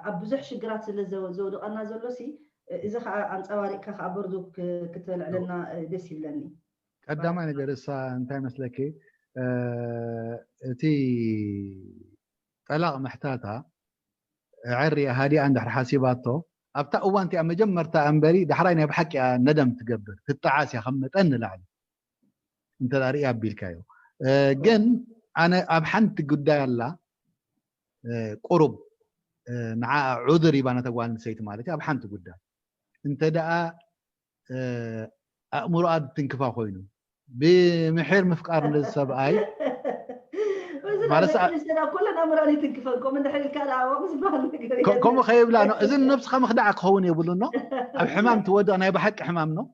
ኣብ ብዙሕ ሽግራት ስለ ዘው- ዘውድቐና ዘሎ ሲ፣ እዚ ከዓ ኣንፀባሪቕካ ከዓ በርዱ ክ- ክተልዕለና ደስ ይብለኒ። ቀዳማይ ነገር እሳ እንታይ መስለኪ፣ እ፣ እቲ ጠላቕ ምሕታታ ዕርያ ሃዲኣ እንድሕር ሓሲባቶ ኣብታ እዋን እቲኣ መጀመርታ እምበሪ ዳሕራይ ናይ ብሓቂ እያ ነደም ትገብር፣ ትጠዓስ እያ ከም መጠን ንላዕሊ እንተ ደኣ ርእያ ኣቢልካዮ። እ፣ ግን ኣነ ኣብ ሓንቲ ጉዳይ ኣላ፣ እ፣ ቁሩብ፣ እ፣ ንዓኣ ዑድር ይባ ነታ ጓል ኣንስተይቲ ማለት እዩ። ኣብ ሓንቲ ጉዳይ እንተ ደኣ፣ እ፣ ኣእምሮኣ ትንክፋ ኮይኑ ብምሒር ምፍቃር ነዚ ሰብኣይ ማለት ሰ- ኩለን ኣምራን ይትንክፈን ከምኡ እንድሕር ኢልካ ደኣ ዋቕ ዝበሃል ነገር ከ- የለን። ከምኡ ከይብላ ነው። እዚ ንነብስኻ ምኽዳዕ ክኸውን የብሉ ኖ። ኣብ ሕማም ትወድቕ ናይ ብሓቂ ሕማም ነው።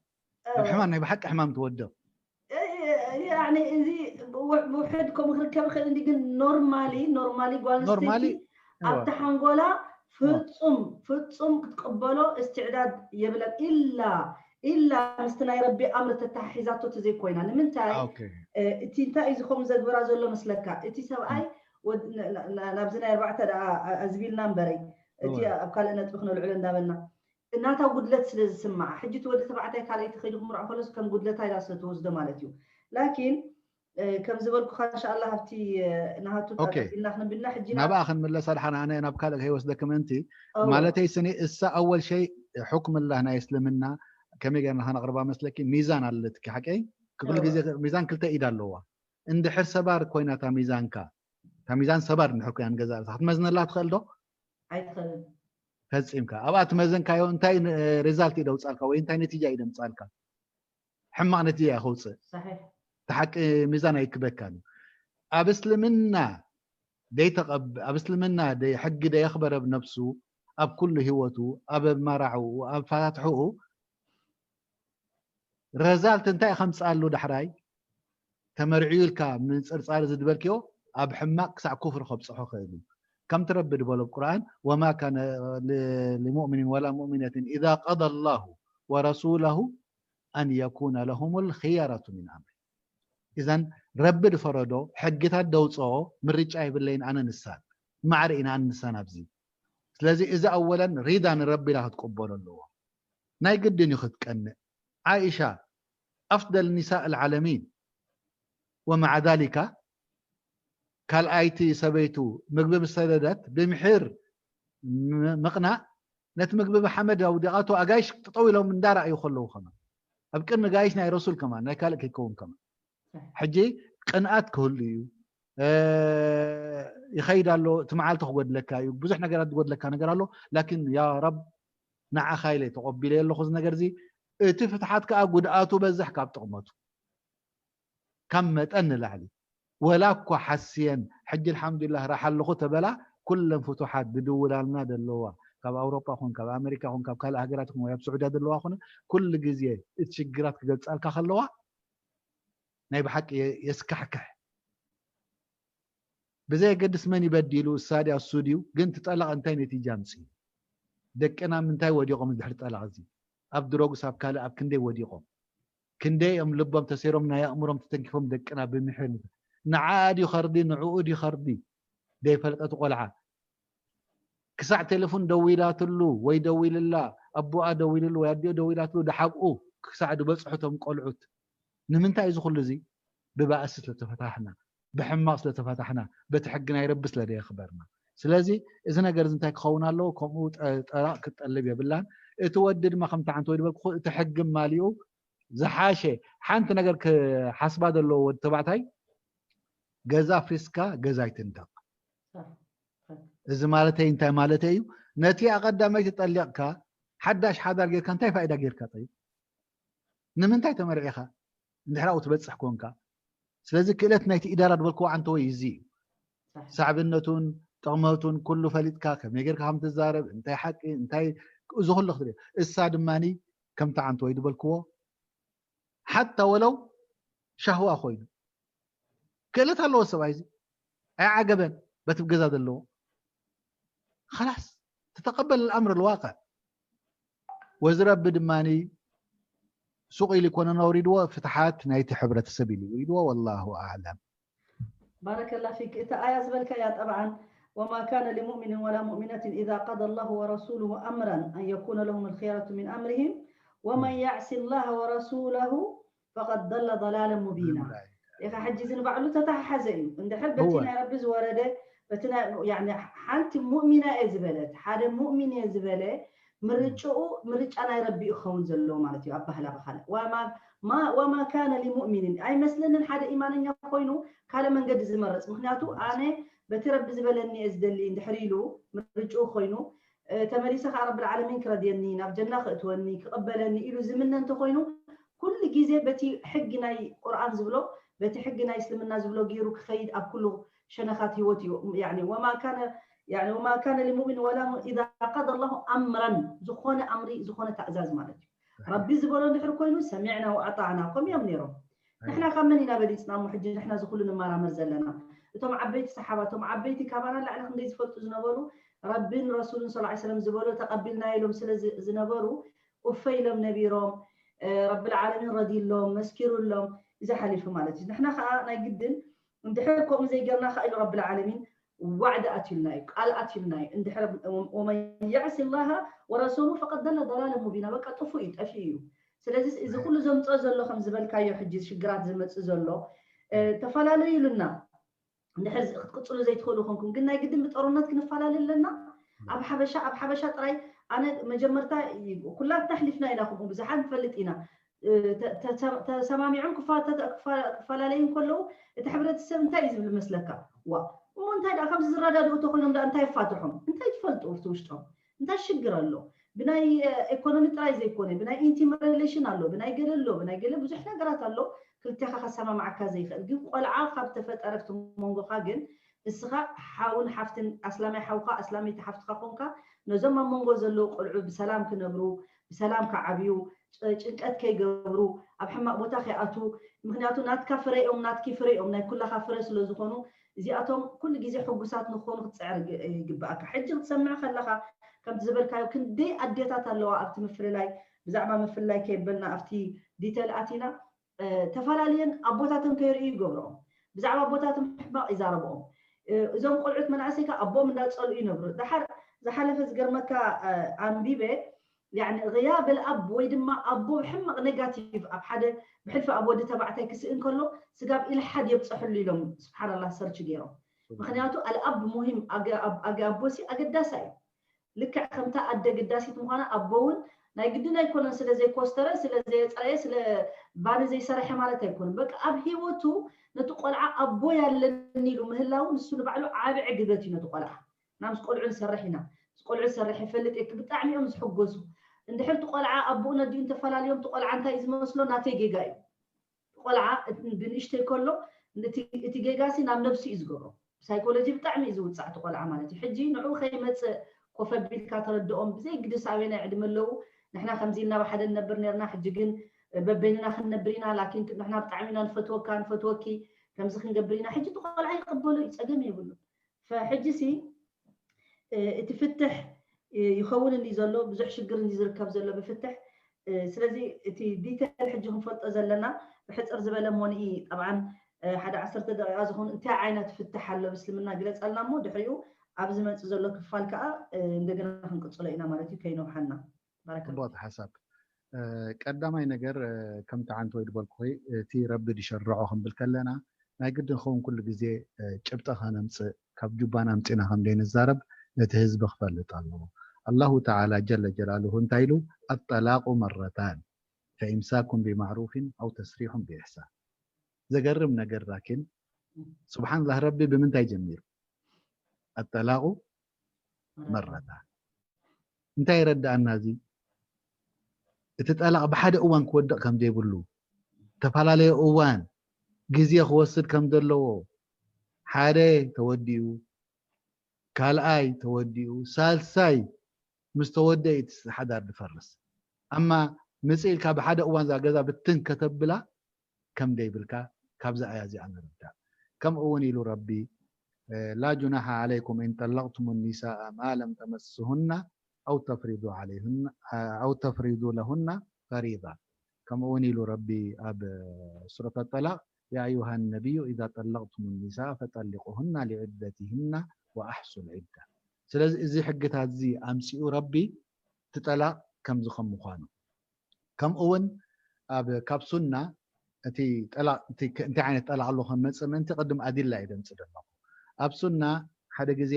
ኣብ ሕማም ናይ ብሓቂ ሕማም ትወድቕ። ያኒ እዚ ብውሕ- ብውሕድ ከምኡ ክርከብ ይኽእል እንዲ ግን ኖርማሊ ኖርማሊ ጓል ኣንስተይቲ ኖርማሊ ኣብቲ ሓንጎላ ፍጹም ፍጹም ክትቅበሎ እስትዕዳድ የብለን ኢላ ኢላ ምስቲ ናይ ረቢ ኣምር ተተሓሒዛቶ ተዘይኮይና ንምንታይ ኦኬ እ፣ እቲ እንታይ እዩ ዝኸውን ዘግብራ ዘሎ መስለካ እቲ ሰብኣይ ወድ- ን- ን- ን- ናብዚ ናይ ኣርባዕተ ደኣ ኣዝቢልና እምበረይ እቲ እወ። ኣብ ካልእ ነጥቢ ክነልዕሎ እንዳበልና እናታ ጉድለት ስለ ዝስምዓ ሕጂ እቲ ወዲ ተባዕታይ ካልኣይቲ ከይዱ ክምርዖ ከሎስ ከም ጉድለታ ኢላ ስለ ትወስዶ ማለት እዩ ላኪን እ፣ ከም ዝበልኩኻ እንሻኣላ ኣብቲ እ፣ ናሃቱ ኦኬ። ተቐቢልና ክንብልና ሕጂ ናብ ናብኣ ክንምለሳ ድሓን ኣነ ናብ ካልእ ከይወስደኪ ምእንቲ እወ። ማለተይ ስኒ እሳ ኣወል ሸይ ሕኩም ላህ ናይ እስልምና ከመይ ገርና ከነቕርባ መስለኪ ሚዛን ኣለትኪ ሓቀይ ክሉ እወ። ግዜ ሚዛን ክልተ ኢድ ኣለዋ እንድሕር ሰባር ኮይና እታ ሚዛንካ እታ ሚዛን ሰባር እንድሕር ኮይና ንገዛ ርእሳ ክትመዝነላ ትኽእል ዶ ኣይትኽእልን ፈፂምካ ኣብኣ ትመዘንካዮ እንታይ ሪዛልት እዩ ደውፃልካ ወይ እንታይ ነቲጃ እዩ ደምፃልካ ሕማቕ ነቲጃ እዩ ከውፅእ صحيح እቲ ሓቂ ሚዛን ኣይክበካን እዩ ኣብ እስልምና ደይተቐብ ኣብ እስልምና ደይ ሕጊ ደየኽበረ ነብሱ ኣብ ኩሉ ህይወቱ ኣብ ኣማራዕኡ ኣብ ኣፈታትሕኡ ረዛልት እንታይ ከምፅኣሉ ዳሕራይ ተመርዕዩ ኢልካ ምንፅርፃር እዚ ዝበልክዮ ኣብ ሕማቅ ክሳዕ ኩፍር ከብፅሖ ክእል እዩ ከምቲ ረቢ ዝበሎ ኣብ ቁርኣን ወማ ካነ ል- ልሙእሚኒን ወላ ሙእሚነትን ኢዛ ቀደ ላሁ ወረሱለሁ ኣን የኩነ ለሁም ልክየረቱ ሚን ኣምሪ እዘን ረቢ ዝፈረዶ ሕግታት ደውፅኦ ምርጫ የብለይን ኣነ ንሳን ማዕረ ኢና ኣነ ንሳን ኣብዚ ስለዚ እዚ ኣወለን ሪዳ ንረቢ ኢላ ክትቅበሎ ኣለዎ ናይ ግድን እዩ ክትቀንእ ዓኢሻ ኣፍደል ኒሳእ ልዓለሚን ወመዓ ዛሊካ ካልኣይቲ ሰበይቱ ምግቢ ምስ ሰደደት ብምሒር ም- ምቕናእ ነቲ ምግቢ ብሓመድ ኣውዲቓቶ ኣጋይሽ ጠጠው ኢሎም እንዳረኣዩ ከለዉ ከማን ኣብ ቅድሚ ጋይሽ ናይ ረሱል ከማን ናይ ካልእ ከይከውን ከማን ሕጂ ቅንኣት ክህሉ እዩ እ፣ ይኸይድ ኣሎ እቲ መዓልቲ ክጎድለካ እዩ ብዙሕ ነገራት ዝጎድለካ ነገር ኣሎ ላኪን ያ ረብ ንዓኻ ኢለ ተቐቢለ ኣለኹ እዚ ነገር እዚ እቲ ፍትሓት ከዓ ጉድኣቱ በዝሕ ካብ ጥቕመቱ ካብ መጠን ንላዕሊ ወላ እኳ ሓስየን ሕጂ ኣልሓምዱሊላህ ራሕ ኣለኹ ተበላ ኩለን ፍቱሓት ዝድውላልና ዘለዋ ካብ ኣውሮጳ ኹን ካብ ኣሜሪካ ኹን ካብ ካልእ ሃገራት ኹን ወይ ኣብ ስዑድያ ዘለዋ ኹን ኩሉ ግዜ እቲ ሽግራት ክገልፃልካ ከለዋ ናይ ብሓቂ የ- የስካሕክሕ ብዘየገድስ መን ይበዲሉ እሳ ድያ እሱ ድዩ ግን ትጠላቕ እንታይ ነቲጃ ኣምፅኡ ደቅና ምንታይ ወዲቖም እንድሕር ጠላቕ እዚ ኣብ ድሮግስ ኣብ ካልእ ኣብ ክንደይ ወዲቖም ክንደይ እዮም ልቦም ተሰይሮም ናይ ኣእምሮም ተተንኪፎም ደቅና ብምሕር ንዓ ድዩ ኸርዲ ንዕኡ ድዩ ኸርዲ ደይፈለጠት ቆልዓ ክሳዕ ቴሌፎን ደዊላትሉ ወይ ደዊልላ ኣቦኣ ደዊልሉ ወይ ኣዲኡ ደዊላትሉ ደሓብኡ ክሳዕ ዝበፅሑ ቶም ቆልዑት ንምንታይ እዚ ኩሉ እዚ ብባእሲ ስለተፈታሕና ብሕማቕ ስለተፈታሕና በቲ ሕጊ ናይ ረቢ ስለደየኽበርና ስለዚ እዚ ነገር እዚ እንታይ ክኸውን ኣለዎ ከምኡ ጠ- ጠላቕ ክትጠልብ የብላን እቲ ወዲ ድማ ከምቲ ሓንቲ ወይ ዝበልኩ እቲ ሕጊ ማሊኡ ዝሓሸ ሓንቲ ነገር ክሓስባ ዘለዎ ወዲ ተባዕታይ ገዛ ፍሪስካ ገዛ ይትንደቕ እዚ ማለተይ እንታይ ማለተይ እዩ ነቲ ኣቐዳማይ ተጠሊቕካ ሓዳሽ ሓዳር ጌርካ እንታይ ፋይዳ ጌርካ ጠይብ ንምንታይ ተመርዒኻ እንድሕር ኣብኡ ትበፅሕ ኮንካ ስለዚ ክእለት ናይቲ ኢዳራ ዝበልክዎ ዓንተወይ እዚ እዩ ሳዕብነቱን ጥቕመቱን ኩሉ ፈሊጥካ ከመይ ጌርካ ከም ትዛረብ እንታይ ሓቂ እንታይ እዚ ኩሉ ክትርኢ እሳ ድማ ከምቲ ዓንተወይ ዝበልክዎ ሓታ ወለው ሻህዋ ኮይኑ ክእለት ኣለዎ ሰብኣይ እዚ ኣይዓገበን በቲ ገዛ ዘለዎ خلاص تتقبل الأمر الواقع ወዚ ረቢ ድማ ሱቕ ኢሉ ይኮነን ኣውሪድዎ ፍትሓት ናይቲ ሕብረተሰብ ኢሉ ውሪድዎ والله أعلم ባረከላ ፊክ እቲ ኣያ ዝበልካያ ጠብዓን وما كان لمؤمن ولا مؤمنة إذا قضى الله ورسوله أمرا أن يكون لهم الخيرة من أمرهم ومن يعص الله ورسوله فقد ضل ضلالا مبينا. ኢኻ ሕጂ እዚ ንባዕሉ ተተሓሓዘ እዩ። እንድሕር በቲ ናይ ረቢ ዝወረደ በቲ ናይ ያኒ ሓንቲ ሙእሚና እየ ዝበለት ሓደ ሙእሚን እየ ዝበለ ምርጭኡ ምርጫ ናይ ረቢ እዩ ክኸውን ዘለዎ ማለት እዩ። ኣባህላ ብኻልእ ወማ ካነ ሊሙእሚኒን ኣይመስለንን ሓደ ኢማነኛ ኮይኑ ካልእ መንገዲ ዝመረፅ። ምክንያቱ ኣነ በቲ ረቢ ዝበለኒ እየ ዝደሊ እንድሕር ኢሉ ምርጭኡ ኮይኑ ተመሊሰ ከዓ ረብል ዓለሚን ክረድየኒ ናብ ጀና ክእትወኒ ክቕበለኒ ኢሉ ዝምነ እንተኮይኑ ኩሉ ግዜ በቲ ሕጊ ናይ ቁርኣን ዝብሎ በቲ ሕጊ ናይ እስልምና ዝብሎ ገይሩ ክኸይድ ኣብ ኩሉ ሸነኻት ህይወት እዩ። ያኒ ወማ ካነ ያኒ ወማ ካነ ሊሙእሚን ወላ ኢዛ ቀደ ላሁ ኣምረን ዝኾነ ኣምሪ ዝኾነ ታእዛዝ ማለት እዩ። ረቢ ዝበሎ እንድሕር ኮይኑ ሰሚዕና ወኣጣዕና ከም እዮም ነይሮም። ንሕና ካብ መን ኢና በሊፅና እሞ ሕጂ ንሕና ዝኩሉ ንመራመር ዘለና? እቶም ዓበይቲ ሰሓባ እቶም ዓበይቲ ካባና ላዕሊ ክንደይ ዝፈልጡ ዝነበሩ ረቢን ረሱልን ስ ሰለም ዝበሎ ተቐቢልና ኢሎም ስለ ዝነበሩ ኡፈ ኢሎም ነቢሮም ረብል ዓለሚን ረዲሎም መስኪሩሎም እዚ ሓሊፉ ማለት እዩ። ንሕና ከዓ ናይ ግድን እንድሕር ከምኡ ዘይገርና ከዓ ኢሉ ረብል ዓለሚን ዋዕዲ ኣትዩልና እዩ ቃል ኣትዩልና እዩ። እንድሕር ወመን ያዕሲ ላሃ ወረሱሉ ፈቀድ ደለ ደላለ ሙቢና በቃ ጥፉ እዩ ጠፊኡ እዩ። ስለዚ እዚ ኩሉ ዘምፅኦ ዘሎ ከም ዝበልካዮ ሕጂ ሽግራት ዝመፅእ ዘሎ ተፈላለዩሉና እንድሕር ክትቅፅሉ ዘይትኽእሉ ኮንኩም ግን ናይ ግድን ብጦርነት ክንፈላለ ኣለና። ኣብ ሓበሻ ኣብ ሓበሻ ጥራይ ኣነ መጀመርታ ኩላትና ኣሕሊፍና ኢና ከምኡ ብዙሓት ንፈልጥ ኢና ተሰማሚዖም ክፈላለዩ ከለዉ እቲ ሕብረተሰብ እንታይ እዩ ዝብል መስለካ? ዋ እሞ እንታይ ደኣ ከምዚ ዝረዳድኡ ተኮይኖም ደኣ እንታይ ይፋትሖም እንታይ ትፈልጡ ኣብቲ ውሽጦም እንታይ ሽግር ኣሎ? ብናይ ኢኮኖሚ ጥራይ ዘይኮነ ብናይ ኢንቲም ሪሌሽን ኣሎ ብናይ ገለ ኣሎ ብናይ ገለ ብዙሕ ነገራት ኣሎ። ክልቴኻ ከሰማማዓካ ዘይኽእል ግን ቆልዓ ካብ ተፈጠረ ኣብቲ መንጎኻ ግን እስኻ ሓውን ሓፍትን ኣስላማይ ሓውካ ኣስላመይቲ ሓፍትካ ኮንካ ነዞም ኣብ መንጎ ዘለዉ ቆልዑ ብሰላም ክነብሩ ብሰላም ክዓብዩ ጭንቀት ከይገብሩ ኣብ ሕማቕ ቦታ ከይኣትዉ ምክንያቱ ናትካ ፍረ እዮም ናትኪ ፍረ እዮም ናይ ኩላኻ ፍረ ስለ ዝኾኑ እዚኣቶም ኩሉ ግዜ ሕጉሳት ንክኾኑ ክትፅዕር ይግበኣካ። ሕጂ ክትሰምዕ ከለኻ ከምቲ ዝበልካዮ ክንደይ ኣዴታት ኣለዋ ኣብቲ ምፍልላይ ብዛዕባ ምፍልላይ ከየበልና ኣብቲ ዲተል ኣቲና ተፈላለየን ኣቦታተን ከይርእዩ ይገብርኦም ብዛዕባ ኣቦታቶም ሕማቕ ይዛረብኦም እዞም ቆልዑት መናእሰይ ከዓ ኣቦኦም እንዳፀልኡ ይነብሩ። ድሓር ዝሓለፈ ዝገርመካ ኣንቢበ ያኒ غياب الأب ወይ ድማ ኣቦ ብሕማቕ ኔጋቲቭ ኣብ ሓደ ብሕልፊ ኣብ ወዲ ተባዕታይ ክስእን ከሎ ስጋብ ኢልሓድ የብፀሐሉ ኢሎም ስብሓንላህ ሰርች ገይሮም። ምክንያቱ ኣልኣብ ሙሂም ኣገ ኣቦሲ ኣገዳሳ እዩ። ልክዕ ከምታ ኣደ ግዳሲት ምዃና ኣቦ እውን ናይ ግድን ኣይኮነን ስለ ዘይኮስተረ ስለ ዘየፅረየ ስለ ባኒ ዘይሰረሐ ማለት ኣይኮነን በቃ ኣብ ሂወቱ ነቲ ቆልዓ ኣቦ ያለኒ ኢሉ ምህላው ንሱ ንባዕሉ ዓቢ ዕግበት እዩ ነቲ ቆልዓ እና ምስ ቆልዑ ንሰርሕ ኢና ምስ ቆልዑ ዝሰርሕ ይፈልጥ እየ ብጣዕሚ እዮም ዝሕጎሱ እንድሕር እቲ ቆልዓ ኣቦኡ ነዲኡ እንተፈላለዮም እቲ ቆልዓ እንታይ እዩ ዝመስሎ ናተይ ጌጋ እዩ ቆልዓ ብንእሽተይ ከሎ እቲ ጌጋሲ ናብ ነብሱ እዩ ዝገብሮ ሳይኮሎጂ ብጣዕሚ እዩ ዝውፃዕ እቲ ቆልዓ ማለት እዩ ሕጂ ንዑ ከይመፅእ ኮፍ ኣቢልካ ተረድኦም ብዘይ ግድስ ኣበየናይ ዕድመ ኣለዉ ንሕና ከምዚ ኢልና ብሓደ ንነብር ነርና ሕጂ ግን በበይንና ክንነብር ኢና ላኪን ንሕና ብጣዕሚ ኢና ንፈትወካ ንፈትወኪ ከምዚ ክንገብር ኢና ሕጂ እቲ ቆልዓ ይቅበሎ እዩ ፀገም የብሉ ፈሕጂ ሲ እቲ ፍትሕ ይኸውን እንዲ ዘሎ ብዙሕ ሽግር እንዲ ዝርከብ ዘሎ ብፍትሕ ስለዚ እቲ ዲተል ሕጂ ክንፈልጦ ዘለና ብሕፅር ዝበለ ሞንኢ ጠብዓን ሓደ ዓሰርተ ደቂቃ ዝኸውን እንታይ ዓይነት ፍትሕ ኣሎ ብስልምና ግለፀልና እሞ ድሕሪኡ ኣብ ዝመፅእ ዘሎ ክፋል ከዓ እንደገና ክንቅፅሎ ኢና ማለት እዩ ከይነውሓና ባረከ ጽቡቅ ሓሳብ ቀዳማይ ነገር ከምቲ ዓንቲ ወይ ድበልኩ እቲ ረቢ ድሸርዖ ክንብል ከለና ናይ ግድን ኸውን ኩሉ ግዜ ጭብጠ ከነምፅእ ካብ ጁባና ኣምፂና ከም ዘይንዛረብ ነቲ ህዝቢ ክፈልጥ ኣለዎ ኣላሁ ተዓላ ጀለ ጀላሉሁ እንታይ ኢሉ ኣጠላቁ መረታን ፈኢምሳኩም ቢማዕሩፊን ኣው ተስሪሑን ብኢሕሳን ዘገርም ነገር ላኪን ስብሓንላህ ረቢ ብምንታይ ጀሚሩ ኣጠላቁ መረታን እንታይ ይረዳኣና እዚ እቲ ጠላቕ ብሓደ እዋን ክወድቕ ከም ዘይብሉ ተፈላለየ እዋን ግዜ ክወስድ ከም ዘለዎ ሓደ ተወዲኡ ካልኣይ ተወዲኡ ሳልሳይ ምስ ተወደ እቲ ሓዳር ድፈርስ ኣማ ምጽእ ኢልካ ብሓደ እዋን እዛ ገዛ ብትን ከተብላ ከም ዘይብልካ ካብዛ ኣያ እዚኣ ንርዳእ ከምኡ እውን ኢሉ ረቢ لا جناح عليكم إن طلقتم النساء ما لم تمسهن أو تفرضوا عليهن أو تفرضوا لهن فريضة ከምኡ እውን ኢሉ ረቢ ኣብ ሱረት ጠላቅ يا أيها النبي إذا طلقتم النساء فطلقوهن لعدتهن ወኣሕሱል ዒዳ። ስለዚ እዚ ሕግታት እዚ ኣምፂኡ ረቢ እቲ ጠላቕ ከምዚ ከም ምዃኑ። ከምኡ እውን ኣብ ካብ ሱና እቲ ጠላቕ እቲ ከ- እንታይ ዓይነት ጠላቕ ኣሎ ከም መፅእ ምእንቲ ቅድም ኣዲላ እየ ደምፅእ ዘለኹ። ኣብ ሱና ሓደ ግዜ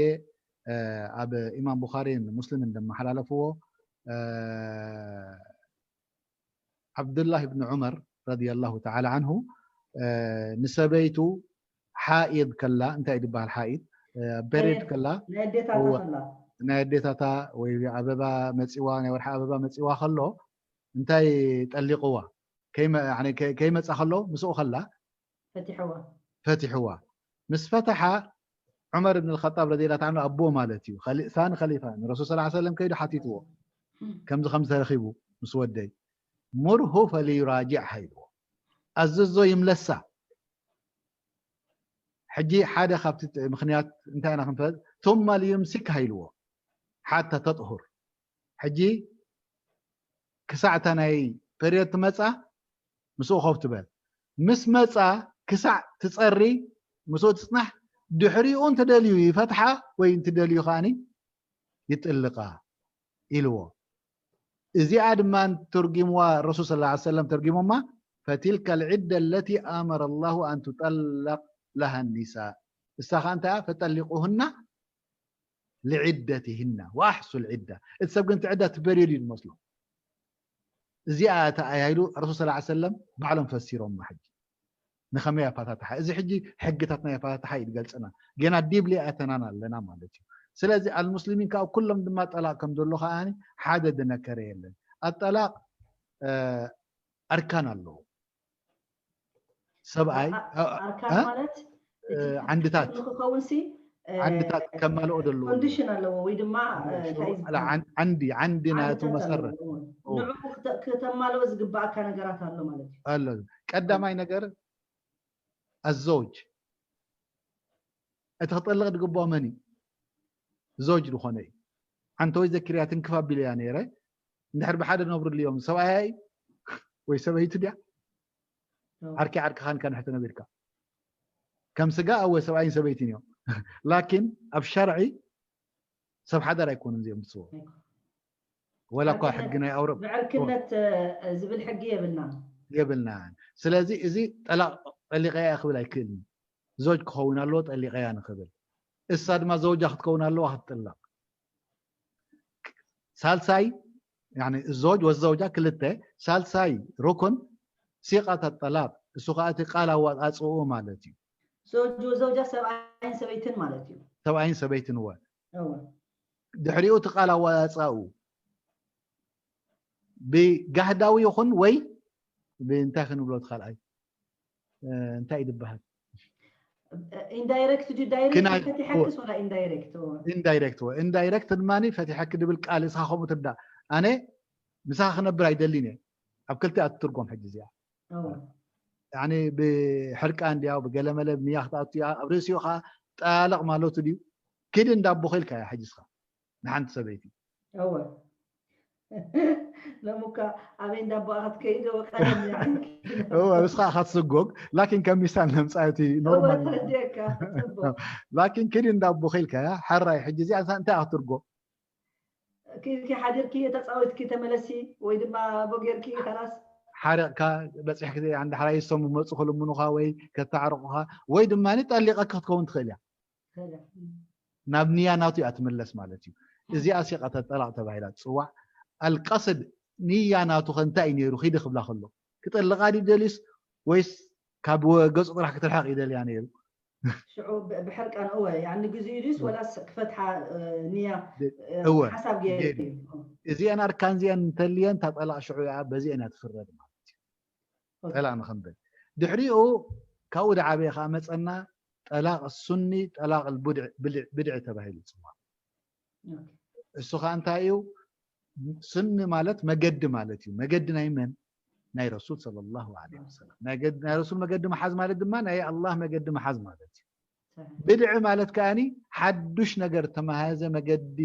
ኣብ ኢማም ቡኻሪን ሙስሊምን እንደመሓላለፍዎ ዓብዱላህ ብን ዑመር ረዲየላሁ ተዓላ ዓንሁ ንሰበይቱ ሓኢድ ከላ እንታይ ዝበሃል ሓኢድ ፔሪድ ከላ ናይ ኣዴታታ ወይ ኣበባ መፂዋ ናይ ወርሒ ኣበባ መፂዋ ከሎ እንታይ ጠሊቕዋ ከይመፃ ከሎ ምስኡ ከላ ፈቲሕዋ ምስ ፈተሓ ዑመር ብን ልኸጣብ ረዲየላሁ ተዓላ ኣቦ ማለት እዩ ሳኒ ከሊፋ ንረሱል ስ ሰለም ከይዱ ሓቲትዎ ከምዚ ከም ተረኺቡ ምስ ወደይ ሙርሁ ፈሊዩራጅዕ ሃይልዎ ኣዘዞ ይምለሳ ሕጂ ሓደ ካብቲ ምክንያት እንታይ ኢና ክንፈል ثم ليمسك ሃይልዎ ሓታ ተጥሁር ሕጂ ክሳዕ እታ ናይ ፔሪዮድ ትመፃ ምስኡ ኮፍ ትበል ምስ መፃ ክሳዕ ትፀሪ ምስኡ ትፅናሕ ድሕሪኡ እንትደልዩ ይፈትሓ ወይ እንትደልዩ ከዓኒ ይጥልቃ ኢልዎ እዚኣ ድማ ተርጊምዋ ረሱል ስ ሰለም ተርጊሞማ فتلك العدة التي أمر الله أن تطلق لها النساء እሳ ከዓ እንታይ فطلقوهن لعدتهن وأحصوا العدة እቲ ሰብ ግን ዕዳ ትበርዮ ድዩ ዝመስሎ እዚኣ እታ ኣያ ኢሉ ረሱል ስ ሰለም ባዕሎም ፈሲሮማ ሕጂ ንኸመይ ኣፋታትሓ እዚ ሕጂ ሕግታት ናይ ኣፋታትሓ እዩ ዝገልፅና ገና ዲብሊ ኣተናን ኣለና ማለት እዩ ስለዚ ኣልሙስሊሚን ካብ ኩሎም ድማ ጠላቅ ከም ዘሎ ከዓ ሓደ ዝነከረ የለን ኣጠላቅ ኣርካን ኣለዎ ሰብኣይ ዓንድታት ክኸውን ሲ ዓንድታት ከማልኦ ዘለዎ ኮንዲሽን ኣለዎ ወይ ድማ ዓንዲ ዓንዲ ናቱ መሰረት ንዑ ክተማልኦ ዝግባኣካ ነገራት ኣሎ ማለት እዩ ኣሎ ቀዳማይ ነገር ኣዘውጅ እቲ ክጠልቕ ዝግብኦ መን እዩ ዘውጅ ዝኾነ እዩ ሓንቲ ወይ ዘኪርያ ትንክፍ ኣቢለያ ነይረ እንድሕር ብሓደ ነብርሉ እዮም ሰብኣያ እዩ ወይ ሰበይቱ ድያ ዓርኪ ዓርክኻን ከንሕቲ ነቢርካ ከም ስጋ ኣወ ሰብኣይን ሰበይትን እዮም ላኪን ኣብ ሸርዒ ሰብ ሓዳር ኣይኮኑን እዚኦም ብስዎ ወላ እኳ ሕጊ ናይ ኣውሮፓ ብዕርክነት ዝብል ሕጊ የብልና የብልና ስለዚ እዚ ጠላቅ ጠሊቀያ ክብል ኣይክእልን ዘውጅ ክኸውን ኣለዎ ጠሊቀያ ንክብል እሳ ድማ ዘውጃ ክትከውን ኣለዋ ክትጥለቅ ሳልሳይ ዘውጅ ወዘውጃ ክልተ ሳልሳይ ሩኩን ሲቃት ጠላቅ እሱ ከዓ እቲ ቃል ኣዋፃፅኡ ማለት እዩ ዘውጅ ወዘውጃ ሰብኣይን ሰበይትን ማለት እዩ ሰብኣይን ሰበይትን እወ ድሕሪኡ እቲ ቃል ኣዋፃፅኡ ብጋህዳዊ ይኹን ወይ ብእንታይ ክንብሎ እቲ ካልኣይ እንታይ እዩ ዝበሃል ኢንዳይሬክት ድዩ ዳይሬክት ፈቲሐክስ ወላ ኢንዳይሬክት ኢንዳይሬክት ወ ኢንዳይሬክት ድማ ፈቲሐኪ ድብል ቃል እስኻ ከምኡ ትርዳእ ኣነ ምሳኻ ክነብር ኣይደልን እየ ኣብ ክልተ ኣትትርጎም ሕጂ እዚኣ ብሕርቃ እንዲያ ብገለመለ ብንያ ክትኣቱ እያ ኣብ ርእሲኡ ከዓ ጣለቕ ማለቱ ድዩ ኪድ እንዳቦ ኺልካ እያ ሕጂ እስኻ ንሓንቲ ሰበይቲ እወ ሎሙካ ኣበይ እንዳቦኣ ክትከይድ ቀደም እወ ንስኻ ኢኻ ትስጎግ ላኪን ከሚሳ ነምፃ እቲ ኖርማል ተረዲአካ ላኪን ኪድ እንዳቦ ኺልካ እያ ሓራይ ሕጂ እዚኣ እንታይ ክትርጎ ኪድኪ ሓዲርኪ ተፃዊትኪ ተመለሲ ወይ ድማ ቦጌርኪ ከላስ ሓሪቕካ በፂሕኪ እንድሕር ይሰሙ መፁ ክልምኑኻ ወይ ከተዕርቑኻ ወይ ድማ ጠሊቐኪ ክትከውን ትኽእል እያ ናብ ንያ ናቱ እያ ትምለስ ማለት እዩ እዚኣ ሲቐተ ጠላቕ ተባሂላ ትፅዋዕ ኣልቀስድ ንያ ናቱ ከ እንታይ እዩ ነይሩ ኪዲ ክብላ ከሎ ክጠልቓ ድዩ ደልዩስ ወይስ ካብ ገፁ ጥራሕ ክትርሕቕ ይደልያ ነይሩ ሽዑ ብሕርቃን እወ ያኒ ግዜኡ ድዩስ ወላስ ክፈትሓ ንያ እወ ሓሳብ ገይሩ እዩ እዚአን ኣርካን እዚአን እንተልየን እታ ጠላቕ ሽዑ እያ በዚአን እያ ትፍረድ ማለት እዩ ጠላቕ ንኽንብል ድሕሪኡ ካብኡ ድዓበየ ከዓ መፀና ጠላቕ ሱኒ ጠላቕ ብድዒ ተባሂሉ ይፅዋዕ እሱ ከዓ እንታይ እዩ ሱኒ ማለት መገዲ ማለት እዩ መገዲ ናይ መን ናይ ረሱል صلى الله عليه وسلم ናይ ረሱል መገዲ መሓዝ ማለት ድማ ናይ ኣላህ መገዲ መሓዝ ማለት እዩ ብድዒ ማለት ከዓኒ ሓዱሽ ነገር ተመሃዘ መገዲ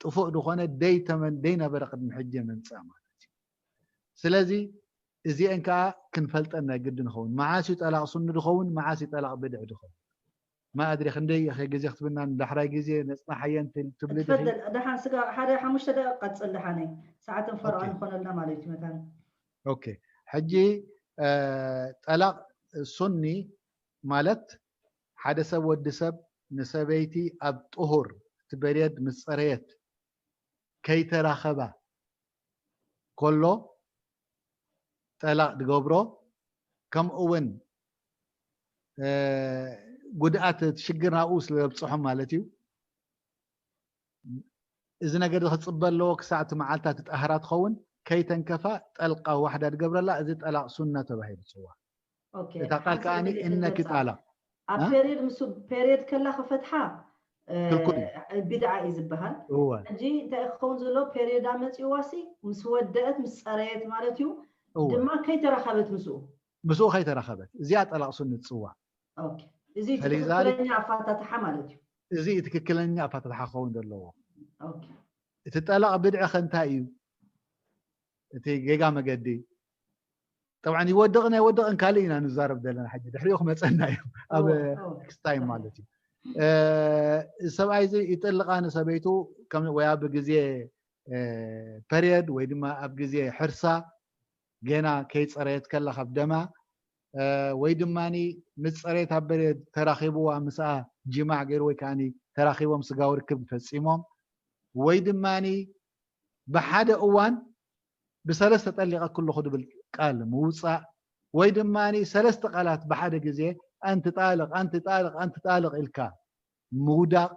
ጥፉእ ዝኾነ ደይተመን ደይነበረ ቅድሚ ሕጂ ምምፃእ ማለት እዩ ስለዚ እዚአን ከዓ ክንፈልጠን ናይ ግዲ ንኸውን መዓስ እዩ ጠላቕ ሱኒ ድኸውን መዓስ እዩ ጠላቕ ብድዒ ድኸውን ማእድሪ ክንደይ ኢኸ ግዜ ክትብና ንዳሕራይ ግዜ ነፅናሓየን ትብል ትብሊ ዲኺ? ትፈደል ደሓን ስጋ ሓደ ሓሙሽተ ደቂቕ ቀፅል ደሓነይ ሰዓትን ፈረቓ ኦኬ። ንኾነልና ማለት እዩ መታን ኦኬ ሕጂ እ፣ ጠላቕ ሱኒ ማለት ሓደ ሰብ ወዲ ሰብ ንሰበይቲ ኣብ ጥሁር እቲ በርየድ ምስ ፀረየት ከይተራኸባ ከሎ ጠላቕ ድገብሮ ከምኡ እውን እ፣ ጉድኣት እቲ ሽግር ናብኡ ስለ ዘብፅሖም ማለት እዩ። እዚ ነገር እዚ ክፅበ ኣለዎ ክሳዕ እቲ መዓልታ እቲ ጣህራ ትኸውን ከይተንከፋ ጠልቃ ዋሕዳ ድገብረላ እዚ ጠላቕ ሱና ተባሂሉ ይፅዋዕ። ኦኬ እታ ቃል ሓንቲ ከኣ ክልተ እነኪ ገልጻ። ጣላቕ ኣብ እ? ፔሪየድ ምስ ፔሪየድ ከላ ክፈትሓ እ፣ ክልኩል ቢድዓ እዩ ዝበሃል እወ ሕጂ እንታይ ክኸውን ዘሎ ፔሪየዳ መፂዋሲ ምስ ወደአት ምስ ፀረየት ማለት እዩ እወ ድማ ከይተራኸበት ምስኡ ምስኡ ከይተራኸበት እዚኣ ጠላቕ ሱኒ ትፅዋዕ። ኦኬ እዚ እቲ ፈሊዛሊክ ትክክለኛ ኣፋታትሓ ማለት እዩ እዚ ትክክለኛ ኣፋታትሓ ክኸውን ዘለዎ። ኦኬ እቲ ጠላቕ ብድዐ ከ እንታይ እዩ? እቲ ጌጋ መገዲ ጠብዓን ይወድቕን ኣይወድቕን ካልእ ኢና ንዛረብ ዘለና ሕጂ ድሕሪኡ ክመፀና እዩ ኣብ እወ፣ እወ። ክስታይ ማለት እዩ። እ፣ እዚ ሰብኣይ እዚ ይጥልቓ ንሰበይቱ ከም ወይ ኣብ ግዜ እ፣ ፐሪየድ ወይ ድማ ኣብ ግዜ ሕርሳ ገና ከይፀረየት ከላ ካብ ደማ እ፣ ወይ ድማ ምስ ፀሬት ኣብ በርየድ ተራኺብዋ ምስኣ ጅማዕ ገይሩ ወይ ከዓ ተራኺቦም ስጋዊ ርክብ ፈፂሞም ወይ ድማ ብሓደ እዋን ብሰለስተ ጠሊቐ ክለኹ ድብል ቃል ምውፃእ ወይ ድማ ሰለስተ ቃላት ብሓደ ግዜ ኣንቲ ጣልቕ ኣንቲ ጣልቕ ኣንቲ ጣልቕ ኢልካ ምውዳቕ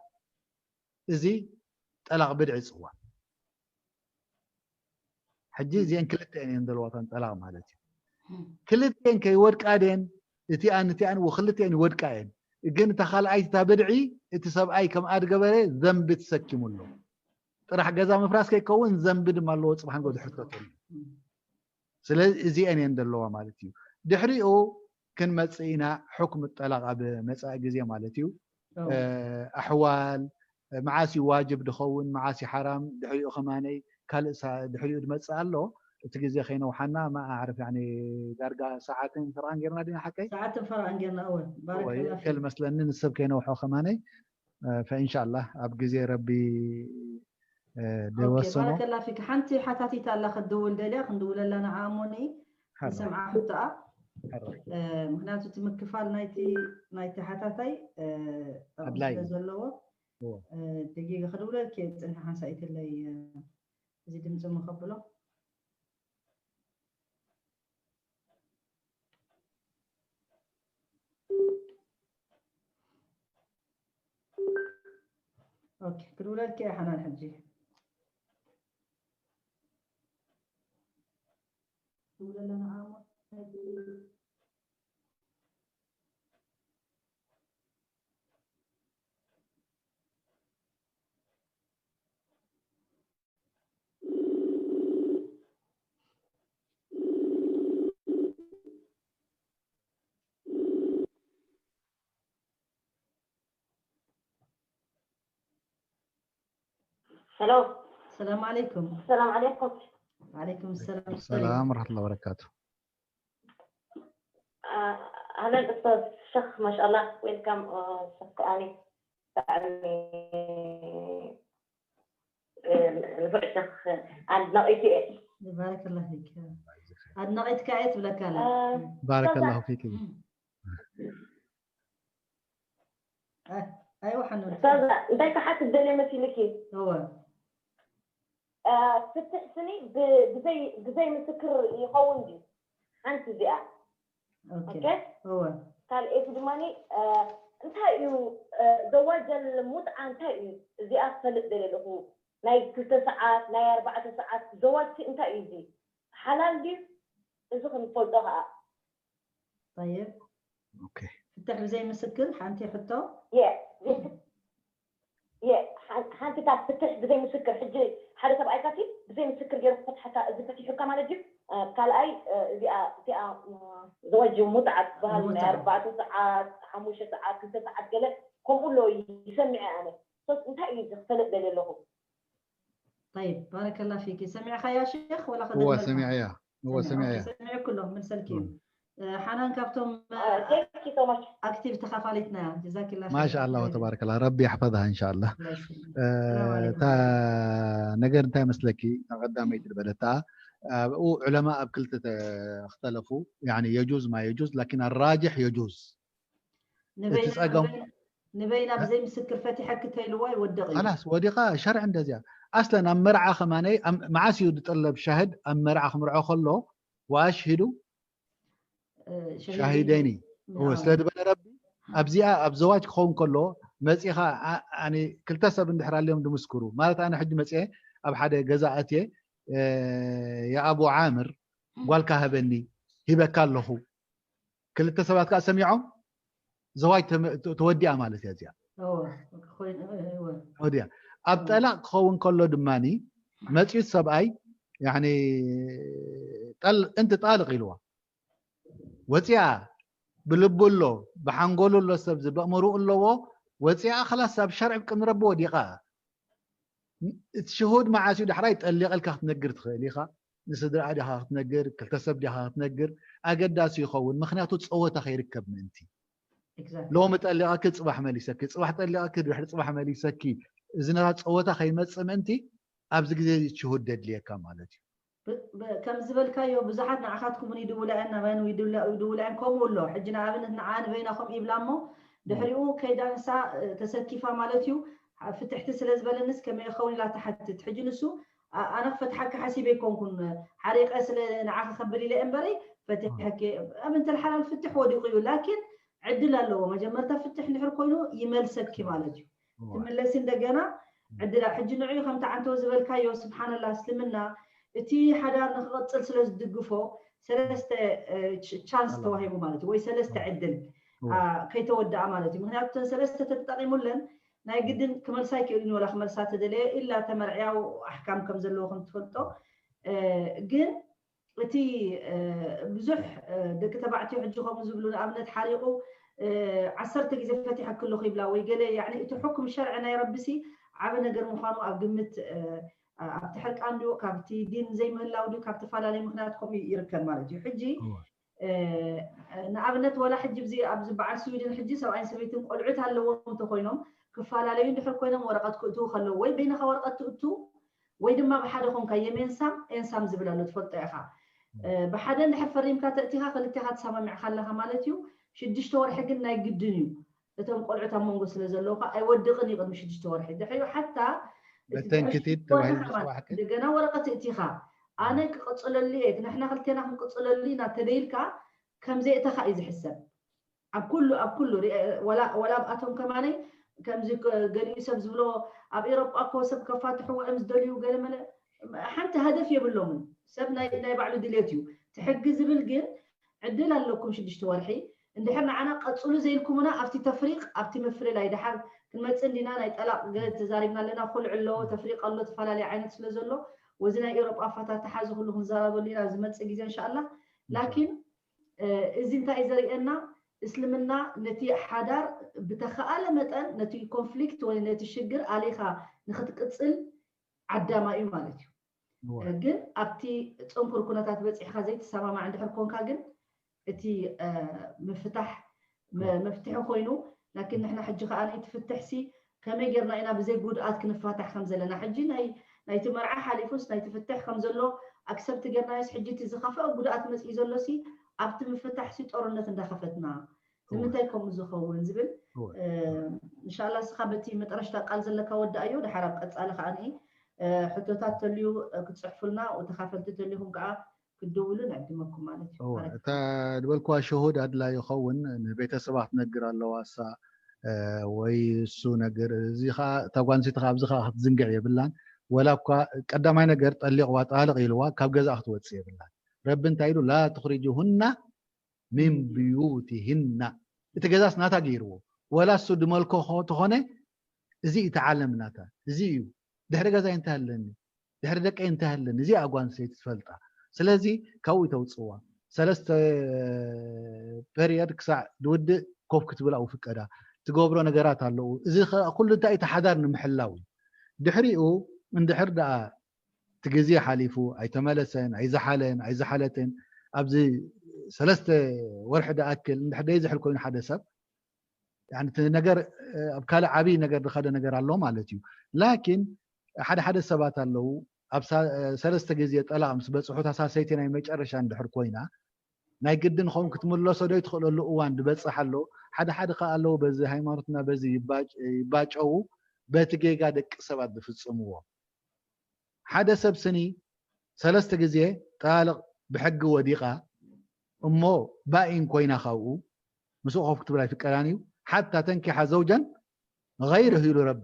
እዚ ጠላቕ ብድዒ ይፅዋዕ። ሕጂ እዚአን ክልተአን እየን ዘለዋታን ጠላቕ ማለት እዩ። ክልተአን ከይወድቃ ደን እቲኣን እቲኣን ወ ክልተአን ይወድቃ እየን። ግን እታ ካልኣይቲ እታ ብድዒ እቲ ሰብኣይ ከምኣ ድገበረ ዘንቢ ተሰኪሙ ኣሎ። ጥራሕ ገዛ ምፍራስ ከይከውን ዘንቢ ድማ ኣለዎ ፅባሕ ንጎ ድሕተተሉ። ስለዚ እዚአን እየን ዘለዋ ማለት እዩ። ድሕሪኡ ክንመፅእ ኢና ሕክም ጠላቕ ኣብ መፃኢ ግዜ ማለት እዩ። ኣሕዋል መዓስ እዩ ዋጅብ ድኸውን መዓስ እዩ ሓራም ድሕሪኡ ከማነይ ካልእ ድሕሪኡ ድመፅእ ኣሎ። እቲ ግዜ ከይነውሓና ማኣዕርፍ ዳርጋ ሰዓትን ፈርቓን ጌርና ዲና ሓቀይ ሰዓትን ፈርቓን ጌርና እወ ባረከላ ከል መስለኒ ንሰብ ከይነውሖ ከማነይ ፈኢንሻላህ ኣብ ግዜ ረቢ ድወሰኖ ባረከላ ፊክ ሓንቲ ሓታቲት ኣላ ክትድውል ደልያ ክንድውለላ ንዓኣ እሞኒ ንሰምዓ ሕቶኣ ምክንያቱ እቲ ምክፋል ናይቲ ናይቲ ሓታታይ ጠቕሚ ኣድላይ ስለ ዘለዎ እዎ። ደጊገ ክድውለልኪ እየ ፅንሒ ሓንሳእ ይትለይ እዚ ድምፂ እሞ ከብሎ ኦኬ ክድውለልኪ እየ ሓናን ሕጂ ክድውለላ ንዓ እሞ ሄሎ ሰላም ዓለይኩም ሰላም ዓለይኩም ዓለይኩም ሰላም ሰላም ወረሕመቱላሂ ወበረካቱ ኣህለን ኡስታዝ ሸኽ ማሻላ ዌልካም ሸኽ ከኣኒ ብጣዕሚ ንፉዕ ሸኽ ኣድናቒቱ እየ ባረከላ ፊክ ኣድናቒትካ እየ ትብለካ ኣላ ባረከላሁ ፊክ ኣይወሓኑ ኡስታዝ እንታይ ክሓትት ደልየ መሲልኪ እወ ፍትሕ ስኒ ብዘይ ምስክር ይኸውን ድዩ ሓንቲ እዚኣ ኦኬ ኦኬ እወ ካልኤቲ ድማ እንታይ እዩ ዘዋጀል ሙጥዓ እንታይ እዩ እዚኣ ክፈልጥ ደለ ኣለኹ ናይ ክልተ ሰዓት ናይ ኣርባዕተ ሰዓት ዘዋጅ እንታይ እዩ እዚ ሓላል ድዩ እዚ ክንፈልጦ ከዓ طيب ኦኬ ፍትሕ ብዘይ ምስክር ሓንቲ ሕቶ የ የ ሓንቲ ካብ ፍትሕ ብዘይ ምስክር ሕጂ ሓደ ሰብኣይካ ሲ ብዘይ ምስክር ገይሩ ክፈትሓካ እዚ ፈቲሑካ ማለት ድዩ ካልኣይ እዚኣ እዚኣ ዘዋጅ ሙጥዓ ትበሃል ናይ ኣርባዕተ ሰዓት ሓሙሽተ ሰዓት ክልተ ሰዓት ገለ ከምኡ ኣሎ ይሰምዐ ኣነ ሶስ እንታይ እዩ እዚ ክፈልጥ ደልየ ኣለኹ طيب بارك الله فيك سمعك يا شيخ ولا هو سمعيا هو سمعيا سمعك كله من سلكي ሓናን ካብቶም you so much. ኣክቲቭ ተኻፋሊትና። ጀዛኪላ ኸይር። ማሻ ኣላህ ወተባረከላ፣ ረቢ ያሕፈዝሃ እንሻ ኣላህ። الله يسلمك. እ፣ السلام عليكم. እታ ነገር እንታይ መስለኪ፣ እታ ቀዳመይቲ ዝበለታ ኣብኡ ዑለማ ኣብ ክልተ ተኽተለፉ። يعني يجوز ما يجوز لكن الراجح يجوز። ንበይና እቲ ጸገም- ንበይና- ንበይና ብዘይ ምስክር ፈቲሐ ክተይልዋ ይወደቕ እዩ። خلاص ወዲቓ ሸርዕ እንደዚያ። ኣስለን ኣብ መርዓ ከማነይ ኣብ- መዓስ እዩ ዝጠለብ ሻህድ ኣብ መርዓ ክምርዖ ከሎ ወኣሽሂዱ እ፣ ሻሂደኒ نعم. ስለ ዝበለ ረቢ ኣብዚኣ ኣብ ዘዋጅ ክኸውን ከሎ መፂኻ ኣ- ኣነ ክልተ ሰብ እንድሕር ኣልዮም ድምስክሩ ማለት ኣነ ሕጂ መፅአ ኣብ ሓደ ገዛ ኣትየ እ፣ የኣቡ ዓምር ጓልካ ሃበኒ ሂበካ ኣለኹ ክልተ ሰባት ከዓ ሰሚዖም ዘዋጅ ተመ- ተ- ተወዲኣ ማለት እያ እዚኣ እወ፣ ኮይኑ፣ እወ። ወዲያ ኣብ ጠላቅ ክኸውን ከሎ ድማኒ መፅዩት ሰብኣይ يعني ጠል- እንቲ ጣልቅ ኢልዋ ወፂኣ ብልቡ ኣሎ ብሓንጎሉ ኣሎ ሰብ ዝበእምሩ ኣለዎ ወፂኣ خلاص ኣብ ሸርዕ ቅድሚ ረቢ ወዲቓ እቲ ሽሁድ መዓስ እዩ ዳሕራይ ጠሊቐልካ ክትነግር ትኽእል ኢኻ ንስድራኣ ዲኻ ክትነግር ክልተ ሰብ ዲኻ ክትነግር ኣገዳሲ ይኸውን ምክንያቱ ፀወታ ከይርከብ ምእንቲ Exactly. ሎሚ ጠሊቐኪ ፅባሕ መሊሰኪ ፅባሕ ጠሊቐኪ ድሕሪ ፅባሕ መሊሰኪ እዚ ነራ ፀወታ ከይመፅእ ምእንቲ ኣብዚ ግዜ ሽሁድ ደድልየካ ማለት እዩ ብ- ብ- ከም ዝበልካዮ ብዙሓት ንዓኻትኩም እውን ይድውላ እየን ናባይን ይድውላ ይድውላ እየን ከምኡ ኣሎ ሕጂ ንኣብነት ንዓ ንበይና ከምኡ ይብላ እሞ ድሕሪኡ ከይዳ ንሳ እ፣ ተሰኪፋ ማለት እዩ ኣ- ፍትሕቲ ስለ ዝበለንስ ከመይ ይኸውን ኢላ ትሓትት ሕጂ ንሱ ኣ- ኣነ ክፈትሓካ ሓሲበ ኣይኮንኩን ሓሪቀ ስለ ንዓኺ ከብል ኢለ እምበረይ ፈቲሐኪ ኣብ እንተ ሓላል ፍትሕ ወዲቑ እዩ ላኪን ዕድል ኣለዎ መጀመርታ ፍትሕ እንድሕር ኮይኑ ይመልሰኪ ማለት እዩ ትምለሲ እንደገና ዕድላ ሕጂ ንዕኡ ከምቲ ዓንተው ዝበልካዮ ስብሓንላ እስልምና እቲ ሓዳር ንክቐፅል ስለ ዝድግፎ ሰለስተ እ፣ ች- ቻንስ ተዋሂቡ ማለት እዩ ወይ ሰለስተ ዕድል ኣ፣ ከይተወደኣ ማለት እዩ ምክንያቱ እተን ሰለስተ ተተጠቂሙለን ናይ ግድን ክመልሳ ይክእልን ወላ ክመልሳ ተደለየ ኢላ ተመርዕያው ኣሕካም ከም ዘለዎ ከም ትፈልጦ እ፣ ግን እቲ እ፣ ብዙሕ እ፣ ደቂ ተባዕትዮ ሕጂ ከምኡ ዝብሉ ንኣብነት ሓሪቑ እ፣ ዓሰርተ ግዜ ፈቲሐ ክለኹ ይብላ ወይ ገለ ያኒ እቲ ሕኩም ሸርዒ ናይ ረቢሲ ዓቢ ነገር ምዃኑ ኣብ ግምት እ፣ ኣብቲ ሕርቃን ድዩ ካብቲ ዲን ዘይምህላው ድዩ ካብ ተፈላለየ ምክንያት ከምኡ ይርከብ ማለት እዩ ሕጂ እ፣ ንኣብነት ወላ ሕጂ ብዚ ኣብዚ በዓል ስዊድን ሕጂ ሰብኣይን ሰበይትን ቆልዑት ኣለዎም እንተኮይኖም ክፈላለዩ እንድሕር ኮይኖም ወረቐት ክእትዉ ከለዉ ወይ በይንኻ ወረቐት ትእቱ ወይ ድማ ብሓደ ኮንካ የም ኤንሳም ኤንሳም ዝብል ኣሎ ትፈልጦ ኢኻ እ፣ ብሓደ እንድሕር ፈሪምካ ተእቲኻ ክልቴኻ ተሰማሚዕካ ኣለኻ ማለት እዩ ሽዱሽተ ወርሒ ግን ናይ ግድን እዩ እቶም ቆልዑት ኣብ መንጎ ስለ ዘለውካ ኣይወድቕን እዩ ቅድሚ ሽዱሽተ ወርሒ ድሕሪኡ ሓታ እቲ በተን ድሕሪ ክትድ ሽዱሽተ ወርሒ ተባሂሉ ከማን ዝፅዋሕከ እንደገና ወረቐት እእቲኻ ኣነ ክቐፅለሉ እየ ንሕና ክልቴና ክንቅፅለሉ ኢና ተደይልካ ከም ዘእተኻ እዩ ዝሕሰብ ኣብ ኩሉ ኣብ ኩሉ ሪአ- ወላ ወላ ኣብኣቶም ከማነይ ከምዚ ገ- ገሊኡ ሰብ ዝብሎ ኣብ ኤሮጳ እኮ ሰብ ከፋትሕዎ እዮም ዝደልዩ ገለ መለ ሓንቲ ሃደፍ የብሎምን ሰብ ናይ ናይ ባዕሉ ድሌት እዩ እቲ ሕጊ ዝብል ግን ዕድል ኣለኩም ሽዱሽተ ወርሒ እንድሕር ንዓና ቀፅሉ ዘይልኩምና ኣብቲ ተፍሪቅ ኣብቲ ምፍልላይ ድሓር ክንመፅእ እንዲና ናይ ጠላቅ ገለ ተዛሪብና ኣለና ኩልዕ ኣሎ ተፍሪቅ ኣሎ ተፈላለየ ዓይነት ስለ ዘሎ ወዚ ናይ ኤሮጳ ኣፋታትሓ እዚ ኩሉ ክንዘራረበሉ ኢና ኣብ ዝመፅእ ግዜ እንሻኣላ ላኪን እ፣ እዚ እንታይ እዩ ዘርእየና እስልምና ነቲ ሓዳር ብተኸኣለ መጠን ነቲ ኮንፍሊክት ወይ ነቲ ሽግር ኣሌኻ ንክትቅፅል ዓዳማ እዩ ማለት እዩ ግን ኣብቲ ፅንኩር ኩነታት በፂሕካ ዘይትሰማማዕ እንድሕር ኮንካ ግን እቲ እ፣ ምፍታሕ መ- መፍትሒ ኮይኑ ላኪን ንሕና ሕጂ ከዓ እቲ ፍትሕሲ ከመይ ጌርና ኢና ብዘይ ጉድኣት ክንፋታሕ ከም ዘለና ሕጂ ናይ ናይቲ መርዓ ሓሊፉስ ናይቲ ፍትሕ ከም ዘሎ ኣክሰብቲ ጌርናዮስ ሕጂ እቲ ዝኸፍአ ጉድኣት መፅኢ ዘሎሲ ኣብቲ ምፍታሕሲ ጦርነት እንዳኸፈትና ንምንታይ ከምኡ ዝኸውን ዝብል እ፣ እንሻላ እስኻ በቲ መጠረሽታ ቃል ዘለካ ወዳእዮ ድሓር ኣብ ቀፃሊ ከዓ እ፣ ሕቶታት ተልዩ እ፣ ክትፅሕፉልና ተካፈልቲ ተልዩኹም ከዓ ክትድውሉ ንዕድመኩም ማለት እዩ እወ፣ ማለት እዩ። እታ ዝበልክዋ ሽሁድ ኣድላዩ ይኸውን ንቤተሰባ ክትነግር ኣለዋ እሳ እ፣ ወይ እሱ ነገር እዚ ከዓ እታ ጓንሲቲ ከዓ ኣብዚ ከዓ ክትዝንግዕ የብላን ወላ እኳ ቀዳማይ ነገር ጠሊቕዋ ጣልቕ ኢልዋ ካብ ገዛኣ ክትወፅእ የብላን ረቢ እንታይ ኢሉ ላ ትኽሪጅሁና ሚን ብዩትህና እቲ ገዛስ ናታ ገይርዎ ወላ እሱ ድመልኮ ተኾነ እዚ እቲ ዓለም ናታ እዚ እዩ ድሕሪ ገዛይ እንታይ ኣለኒ ድሕሪ ደቀይ እንታይ ኣለኒ እዚኣ ጓል ኣንስተይቲ ትፈልጣ ስለዚ ካብኡ ተውፅዋ ሰለስተ ፐሪየድ ክሳዕ ዝውድእ ኮፍ ክትብል ኣብኡ ፍቀዳ ትገብሮ ነገራት ኣለዉ እዚ ከ- ኩሉ እንታይ እቲ ሓዳር ንምሕላው እዩ ድሕሪኡ እንድሕር ደኣ እቲ ግዜ ሓሊፉ ኣይተመለሰን ኣይዝሓለን ኣይዝሓለትን ኣብዚ ሰለስተ ወርሒ ድኣክል እንድሕር ደይ ዝሕል ኮይኑ ሓደ ሰብ፣ ያኒ እቲ ነገር ኣብ ካልእ ዓብዪ ነገር ዝኸደ ነገር ኣሎ ማለት እዩ። ላኪን ሓደ ሓደ ሰባት ኣለዉ ኣብ ሰለስተ ግዜ ጠላቕ ምስ በፅሑ፣ እታ ሳሰይቲ ናይ መጨረሻ እንድሕር ኮይና፣ ናይ ግድን ኸውን ክትምለሶ ዶ ይትኽእለሉ እዋን ዝበፅሕ ኣሎ። ሓደ ሓደ ከ ኣለዉ በዚ ሃይማኖትና በዚ ይባጨዉ፣ በቲ ጌጋ ደቂ ሰባት ዝፍፅምዎ። ሓደ ሰብ ስኒ ሰለስተ ግዜ ጠላልቕ ብሕጊ ወዲቓ እሞ ባኢን ኮይና ካብኡ ምስኡ ኮፍ ክትብል ኣይፍቀዳን እዩ። ሓታ ተንኪሓ ዘውጀን غيره ኢሉ ረቢ።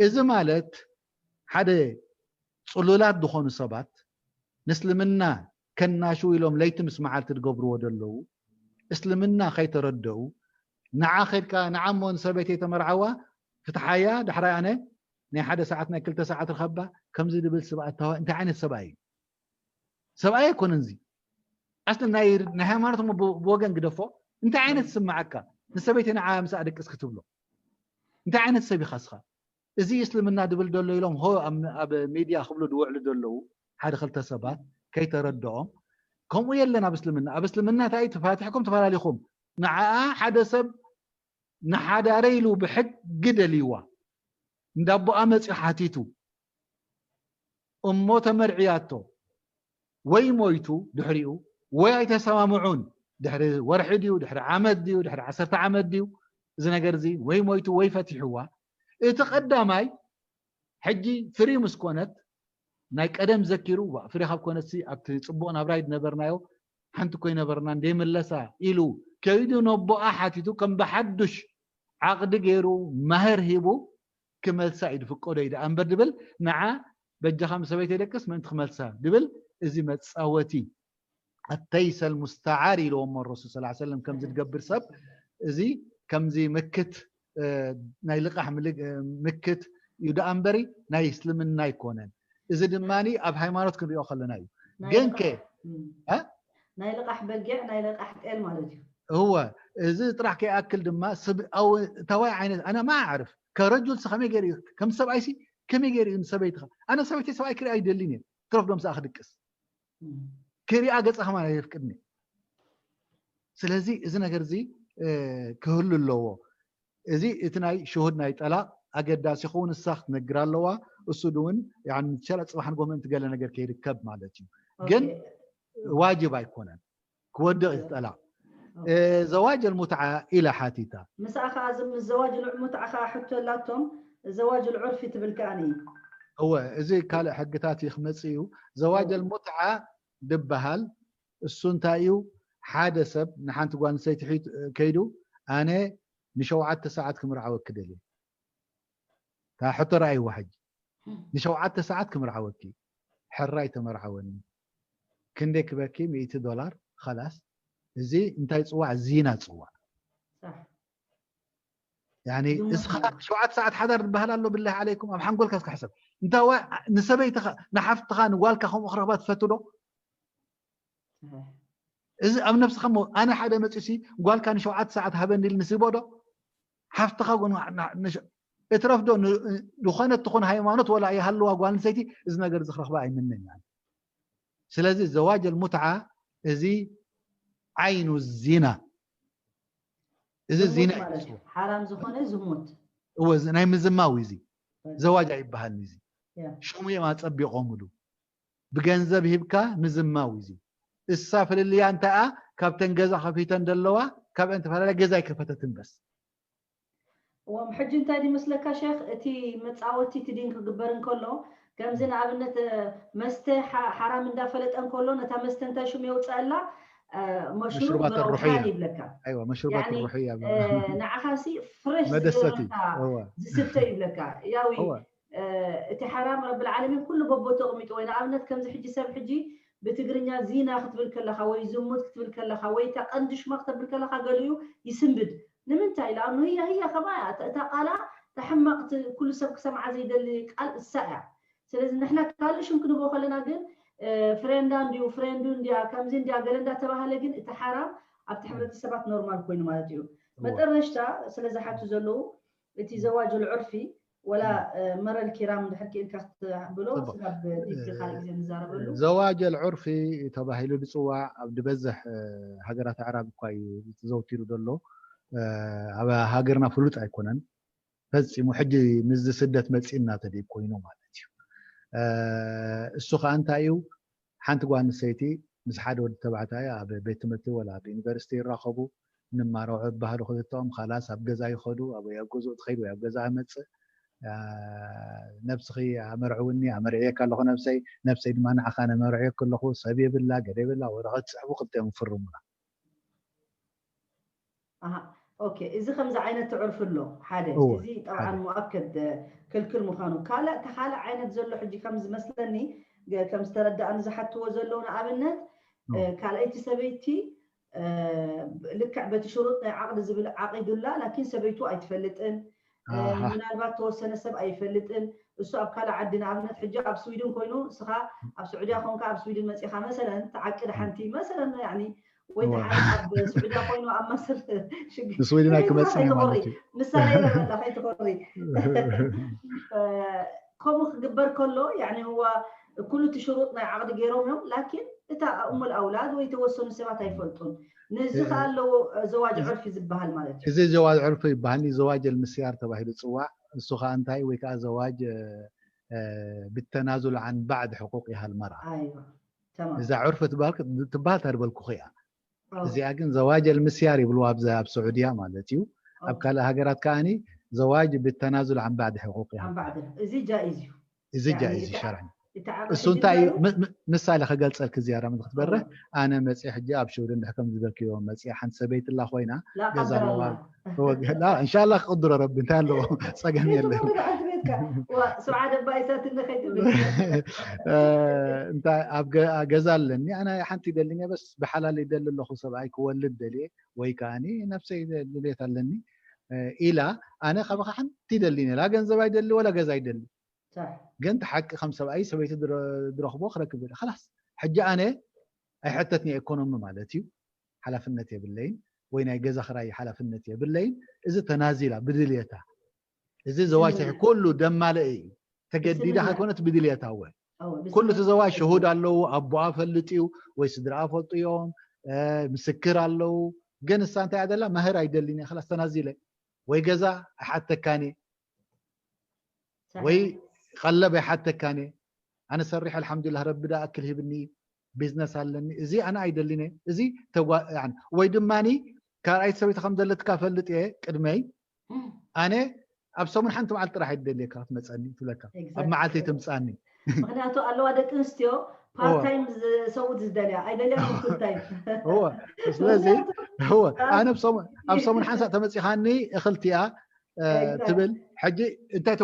እዚ ማለት ሓደ ፅሉላት ዝኾኑ ሰባት ንእስልምና ከናሽው ኢሎም ለይቲ ምስ መዓልቲ ዝገብርዎ ዘለዉ፣ እስልምና ከይተረደኡ፣ ንዓ ኸድካ ንዓ እሞ ንሰበይተይ ተመርዓዋ ፍትሓያ፣ ዳሕራይ ኣነ ናይ ሓደ ሰዓት ናይ ክልተ ሰዓት ርኸባ ከምዚ ዝብል ስብኣታዋ እንታይ ዓይነት ሰብኣይ እዩ? ሰብኣይ ኣይኮነን እዚ። ኣስሊ ናይ ናይ ሃይማኖት እሞ ብ- ብወገን ግደፎ። እንታይ ዓይነት ስምዓካ ንሰበይቲ ንዓ ምሳኣ ደቅስ ክትብሎ? እንታይ ዓይነት ሰብ ኢኻ እስኻ? እዚ እስልምና ድብል ደሎ ኢሎም ሆ ኣብ ኣብ ሚድያ ክብሉ ድውዕሉ ደለዉ ሓደ ክልተ ሰባት ከይተረድኦም። ከምኡ የለን ኣብ እስልምና። ኣብ እስልምና እንታይ እዩ? ተፋቲሕኩም ተፈላሊኹም ንዓኣ ሓደ ሰብ ንሓዳረ ኢሉ ብሕጊ ደልይዋ እንዳቦኣ መፅኡ ሓቲቱ እሞ ተመርዕያቶ ወይ ሞይቱ ድሕሪኡ ወይ ኣይተሰማምዑን ድሕሪ ወርሒ ድዩ ድሕሪ ዓመት ድዩ ድሕሪ ዓሰርተ ዓመት ድዩ እዚ ነገር እዚ ወይ ሞይቱ ወይ ፈቲሕዋ እቲ ቀዳማይ ሕጂ ፍሪ ምስ ኮነት ናይ ቀደም ዘኪሩ ዋ ፍሪ ካብ ኮነትሲ ኣብቲ ፅቡቕ ናብራ ድነበርናዮ ሓንቲ እኮ ይነበርና እንደይምለሳ ኢሉ ከይዱ ነቦኣ ሓቲቱ ከም ብሓዱሽ ዓቕዲ ገይሩ ማህር ሂቡ ክመልሳ እዩ ዝፍቀዶ እዩ ደኣ እምበር ድብል ንዓ በጃኻ ምስ ሰበይተይ ደቅስ ምእንቲ ክመልሳ ድብል እዚ መፃወቲ ኣተይሰ ልሙስተዓር ኢልዎ እሞ ረሱል ስ ሰለም ከምዚ ትገብር ሰብ እዚ ከምዚ ምክት ናይ ልቃሕ ምክት እዩ ደኣ እምበሪ ናይ እስልምና ኣይኮነን። እዚ ድማ ኣብ ሃይማኖት ክንሪኦ ከለና እዩ። ግን ከ ናይ ልቃሕ በጊዕ ናይ ልቃሕ ጤል ማለት እዩ። እወ እዚ ጥራሕ ከይኣክል ድማ ስብኣዊ እታዋይ ዓይነት ኣነ ማ ኣዕርፍ ከረጁል ከመይ ገይሩ እዩ ከም ሰብኣይሲ ከመይ ገይሩ እዩ ንሰበይትኻ ኣነ ሰበይተይ ሰብኣይ ክርኢ ኣይደልን እየ ትረፍዶ ምሳኣ ክድቅስ ክሪኣ ገፃ ከማን ኣየፍቅድኒ። ስለዚ እዚ ነገር እዚ ክህሉ ኣለዎ። እዚ እቲ ናይ ሽሁድ ናይ ጠላቕ ኣገዳሲ ይኸውን። እሳ ክትነግር ኣለዋ። እሱ ድውን ሸላ ፅባሕ ንጎ ምእንቲ ገለ ነገር ከይርከብ ማለት እዩ። ግን ዋጅብ ኣይኮነን ክወድቕ እዩ ጠላቕ። ዘዋጅ ልሙትዓ ኢላ ሓቲታ። ምስኣ ከዓ እዚ ምስ ዘዋጅ ልሙትዓ ከዓ ሕቶ ኣላቶም። ዘዋጅ ልዑርፊ ትብል ከኣኒ እወ እዚ ካልእ ሕግታት እዩ ክመፅእ እዩ። ዘዋጀል ሙትዓ ድበሃል እሱ እንታይ እዩ? ሓደ ሰብ ንሓንቲ ጓል ኣንስተይቲ ሒቱ ከይዱ ኣነ ንሸውዓተ ሰዓት ክምርዓወኪ ደልየ። እታ ሕቶ ረኣይዋ ሕጂ። ንሸውዓተ ሰዓት ክምርዓወኪ። ሕራይ ተመርዓወኒ። ክንደይ ክበኪ? ሚእቲ ዶላር። ኸላስ። እዚ እንታይ ጽዋዕ? ዚና ጽዋዕ። ያኒ እስኻ ሸውዓተ ሰዓት ሓዳር ዝበሃል ኣሎ ብላሂ ዓለይኩም ኣብ ሓንጎልካ እስካ ሕሰብ እንታዋ ንሰበይትኻ ንሓፍትኻ ንጓልካ ከምኡ ክረኽባ ትፈቱ ዶ እዚ ኣብ ነብስኻ ሞ ኣነ ሓደ መፂሲ ጓልካ ንሸውዓተ ሰዓት ሃበኒ ኢል ንስቦ ዶ ሓፍትኻ እትረፍዶ ዝኾነት ትኹን ሃይማኖት ወላ ይሃልዋ ጓል ንሰይቲ እዚ ነገር እዚ ክረኽባ ኣይምንን ስለዚ ዘዋጅ ልሙትዓ እዚ ዓይኑ ዚና እዚ ዚና ሓራም ዝኾነ ዝሙት እወ ናይ ምዝማው እዚ ዘዋጅ ኣይበሃልን እዚ ሽሙ እዮም ኣፀቢቆምሉ ብገንዘብ ሂብካ ምዝማው እዚ እሳ ፍልልያ እንተኣ ካብተን ገዛ ከፊተን ዘለዋ ካብአን ተፈላለያ ገዛ ኣይከፈተትን በስ እዎም ሕጂ እንታይ ድመስለካ ሸክ እቲ መፃወቲ እቲ ዲን ክግበር እንከሎ ከምዚ ንኣብነት መስተ ሓራም እንዳፈለጠ እንከሎ ነታ መስተ እንታይ ሽም የውፅአላ መሽሩባት ሩሕያ ይብለካ መሽሩባት ሩሕያ ንዓኻሲ ፍሬሽ መደሰቲ ዝስተ ይብለካ ያው እቲ ሓራም ረብል ዓለሚን ኩሉ በቦ ተቕሚጡ ወይ ንኣብነት ከምዚ ሕጂ ሰብ ሕጂ ብትግርኛ ዚና ክትብል ከለኻ ወይ ዝሙት ክትብል ከለኻ ወይ እታ ቀንዲ ሽማ ክተብል ከለኻ ገሊኡ ይስንብድ ንምንታይ ኢላ ኣኑ ህያ ህያ ከማ እታ ቃላ ተሕማቕ ኩሉ ሰብ ክሰምዓ ዘይደሊ ቃል እሳ እያ ስለዚ ንሕና ካልእ ሽም ክንቦ ከለና ግን ፍሬንዳ እንዲዩ ፍሬንዱ እንዲያ ከምዚ እንዲያ ገለ እንዳተባሃለ ግን እቲ ሓራም ኣብቲ ሕብረተሰባት ኖርማል ኮይኑ ማለት እዩ መጠረሽታ ስለ ዝሓቱ ዘለዉ እቲ ዘዋጅ ልዑርፊ ወላ መረል ኪራም ድሕር ክኢልካ ክትብሎ ስጋብ ዲብ ካልእ ግዜ ንዛረበሉ። ዘዋጀል ዑርፊ ተባሂሉ ዝፅዋዕ ኣብ ዝበዝሕ ሃገራት ኣዕራብ እኳ እዩ ተዘውቲሩ ዘሎ። ኣብ ሃገርና ፍሉጥ ኣይኮነን ፈፂሙ። ሕጂ ምስዚ ስደት መፂና ተደይ ኮይኑ ማለት እዩ። እሱ ከዓ እንታይ እዩ? ሓንቲ ጓል ኣንስተይቲ ምስ ሓደ ወዲ ተባዕታይ ኣብ ቤት ትምህርቲ ወላ ኣብ ዩኒቨርሲቲ ይራኸቡ፣ ንማረዖ ይበሃሉ ክልተኦም። ካላስ ኣብ ገዛ ይኸዱ፣ ኣብ ወይ ኣብ ገዝኡ ትኸይድ ወይ ኣብ ገዛ መፅእ። ነብስኺ ኣመርዕውኒ፣ ኣመርዕየካ ኣለኹ ነብሰይ፣ ነብሰይ ድማ ንዓኻ ነመርዕየኪ ኣለኹ። ሰብ የብላ፣ ገለ የብላ፣ ወረቐት ፅሕፉ ክልቲኦም ይፍርሙላ። ኦኬ፣ እዚ ከምዚ ዓይነት ትዕርፊ ኣሎ ሓደ። እዚ ጠብዓን ሙኣከድ ክልክል ምዃኑ። ካልእ፣ እቲ ካልእ ዓይነት ዘሎ ሕጂ ከም ዝመስለኒ፣ ከም ዝተረዳእኒ ዝሓትዎ ዘለዉ ንኣብነት፣ ካልኣይቲ ሰበይቲ ልክዕ በቲ ሽሩጥ ናይ ዓቕዲ ዝብል ዓቒዱላ፣ ላኪን ሰበይቱ ኣይትፈልጥን። ምናልባት ተወሰነ ሰብ ኣይፈልጥን። እሱ ኣብ ካልእ ዓዲ፣ ንኣብነት ሕጂ ኣብ ስዊድን ኮይኑ፣ ንስኻ ኣብ ስዑድያ ኮንካ ኣብ ስዊድን መጺኻ፣ መሰለን፣ ትዓቅድ ሓንቲ፣ መሰለን፣ ያኒ፣ ወይ ደሓን ኣብ ስዑድያ ኮይኑ ኣብ ማስር ሽግ-፣ ንስዊድን ኣይክመጽን እየ ማለት እዩ። ምሳሌ ይረዳ ከይትኾሪ። ከምኡ ክግበር ከሎ፣ ያኒ፣ ህዋ ኩሉ እቲ ሽሩጥ ናይ ዓቕዲ ገይሮም እዮም፣ ላኪን እታ እሙል ኣውላድ ወይ ተወሰኑ ሰባት ኣይፈልጡን። ነዚ ከኣ ኣለዎ ዘዋጅ ዕርፊ ዝበሃል ማለት እዩ። እዚ ዘዋጅ ዕርፊ ይበሃል፣ ዘዋጅ ኣልምስያር ተባሂሉ ይጽዋዕ። እሱ ከኣ እንታይ ወይ ከኣ ዘዋጅ ብተናዙል ዓን ባዕድ ሕቁቅ ይሃል መርዓ። ኣይዋ፣ ተማም። እዛ ዕርፊ ትበሃል ትበሃል እታ ዝበልኩኺ እያ። እዚኣ ግን ዘዋጅ ኣልምስያር ይብልዋ ኣብዚ ኣብ ስዑድያ ማለት እዩ። ኣብ ካልእ ሃገራት ከኣኒ ዘዋጅ ብተናዙል ዓን ባዕድ ሕቁቅ ይሃል። ዓን ባዕድ። እዚ ጃኢዝ እዩ። እዚ ጃኢዝ እዩ ሸርዕን። እሱ እንታይ እዩ? ምሳሌ ከገልፀልክ ዝያዳ ምን ክትበርህ፣ ኣነ መፅእ ሕጂ ኣብ ሽውዲ እንድሕር ከም ዝበልክዮ መፅእ ሓንቲ ሰበይቲ ላ ኮይና ገዛ ኣለዋ። እንሻላ ክቅድሮ ረቢ እንታይ ኣለዎ? ፀገም የለን። ስብዓ ደባይሳትነ ከይትብል። እንታይ ኣብ ገዛ ኣለኒ ኣነ ሓንቲ ይደልኒ በስ ብሓላል ይደሊ ኣለኹ ሰብኣይ ክወልድ ደልየ ወይ ከዓኒ ነብሰይ ድሌት ኣለኒ ኢላ ኣነ ካብኻ ሓንቲ ይደልኒ ላ ገንዘብ ኣይደሊ ወላ ገዛ ኣይደሊ ግን እቲ ሓቂ ከም ሰብኣይ ሰበይቲ ዝረኽቦ ክረክብ ደለ ላስ ሕጂ ኣነ ኣይሕተትኒ ኢኮኖሚ ማለት እዩ ሓላፍነት የብለይን ወይ ናይ ገዛ ክራይ ሓላፍነት የብለይን እዚ ተናዚላ ብድልየታ እዚ ዘዋጅ ኩሉ ደማለ እዩ ተገዲዳ ከይኮነት ብድልየታ ወ ኩሉ እቲ ዘዋጅ ሽሁድ ኣለዉ ኣቦኣ ፈልጥ እዩ ወይ ስድራኣ ፈልጡ እዮም ምስክር ኣለዉ ግን እሳ እንታይ ኣደላ መህር ኣይደልን እየ ክላስ ተናዚለ ወይ ገዛ ኣይሓተካን ወይ ቀለብ ኣይሓተካን ኣነ ሰሪሕ ኣልሓምዱሊላህ ረቢ ዳ ኣክል ሂብኒ ቢዝነስ ኣለኒ እዚ ኣነ ኣይደልን እየ እዚ ወይ ድማ ካልኣይቲ ሰበይቲ ከም ዘለትካ ፈልጥ እየ ቅድመይ ኣነ ኣብ ሰሙን ሓንቲ መዓልቲ ጥራሕ ይደልየካ ክትመፀኒ ትብለካ ኣብ መዓልቲ ትምፃኒ ምክንያቱ ኣለዋ ደቂ ኣንስትዮ ፓርታይም ዝሰውድ ዝደልያ ኣይደልያ ፉልታይም ስለዚ ኣነ ኣብ ሰሙን ሓንሳእ ተመፂኻኒ እኽልቲያ ትብል ሕጂ እንታይ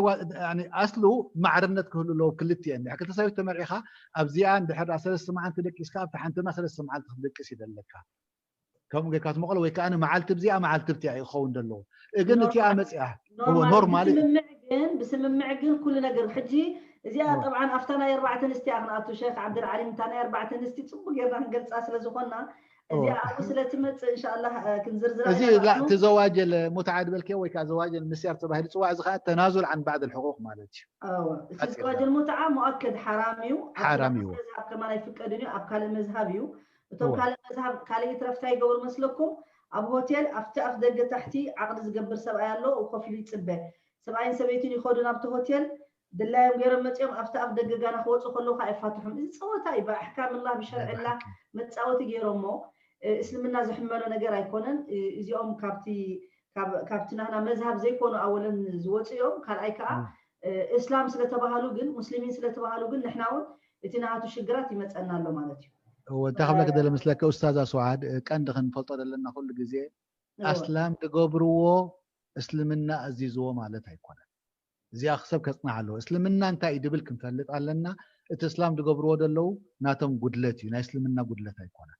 ኣስሉ ማዕርነት ክህሉ ኣለዎ ክልቲኤን ክልተ ሰበይቲ ተመርዒኻ ኣብዚኣ እንድሕር ሰለስተ መዓልቲ ደቂስካ ኣብቲ ሓንትና ሰለስተ መዓልቲ ክትደቅስ ይደለካ ከምኡ ጌርካ ትመቐሎ ወይ ከዓ መዓልቲ ብዚኣ መዓልቲ ብቲኣ እዩ ክኸውን ዘለዎ ግን እቲኣ መፅያ ኖርማሊ ግን ብስምምዕ ግን ኩሉ ነገር ሕጂ እዚኣ ጠብዓን ኣብታ ናይ ኣርባዕተ ኣንስትያ ክንኣቱ ሸክ ዓብደልዓሊም እታ ናይ ኣርባዕተ ኣንስቲ ፅቡቅ ጌርና ክንገልፃ ስለ ዝኾንና እዚኣ ኣብኡ ስለ ትመፅእ እንሻላ ክንዝርዝራ እዚ ትዘዋጀል ሙትዓ ድበልክዮ ወይ ከዓ ዘዋጀል ምስያር ተባሂሉ ፅዋዕ እዚ ከዓ ተናዙል ዓን ባዕድ ሕቁቅ ማለት እዩ እቲ ዘዋጀል ሙትዓ ሙኣከድ ሓራም እዩ ሓራም እዩ ኣብ ከማን ኣይፍቀድን እዩ ኣብ ካልእ መዝሃብ እዩ እቶም ካልእ መዝሃብ ካልእ ይትረፍታ ይገብሩ መስለኩም ኣብ ሆቴል ኣብቲ ኣፍ ደገ ታሕቲ ዓቕዲ ዝገብር ሰብኣይ ኣሎ ኮፍ ኢሉ ይፅበ ሰብኣይን ሰበይትን ይኸዱ ናብቲ ሆቴል ድላዮም ገይሮም መፂኦም ኣብቲ ኣፍ ደገ ጋና ክወፁ ከለዉ ከዓ ይፋትሖም እዚ ፀወታ እዩ ብኣሕካምላ ብሸርዕላ መፃወቲ ገይሮሞ እስልምና ዝሕመሎ ነገር ኣይኮነን እዚኦም ካብቲ ካብቲ ናህና መዝሃብ ዘይኮኑ ኣወለን ዝወፁ እዮም ካልኣይ ከዓ እስላም ስለተባሃሉ ግን ሙስሊሚን ስለተባሃሉ ግን ንሕና እውን እቲ ናሃቱ ሽግራት ይመፀና ኣሎ ማለት እዩ እንታይ ክብለክ ደለ ምስለከ ኡስታዝ ኣስዋዓድ ቀንዲ ክንፈልጦ ዘለና ኩሉ ግዜ ኣስላም ዝገብርዎ እስልምና ኣዚዝዎ ማለት ኣይኮነን እዚኣ ክሰብ ከፅናዕ ኣለዎ እስልምና እንታይ እዩ ድብል ክንፈልጥ ኣለና እቲ እስላም ዝገብርዎ ዘለዉ ናቶም ጉድለት እዩ ናይ እስልምና ጉድለት ኣይኮነን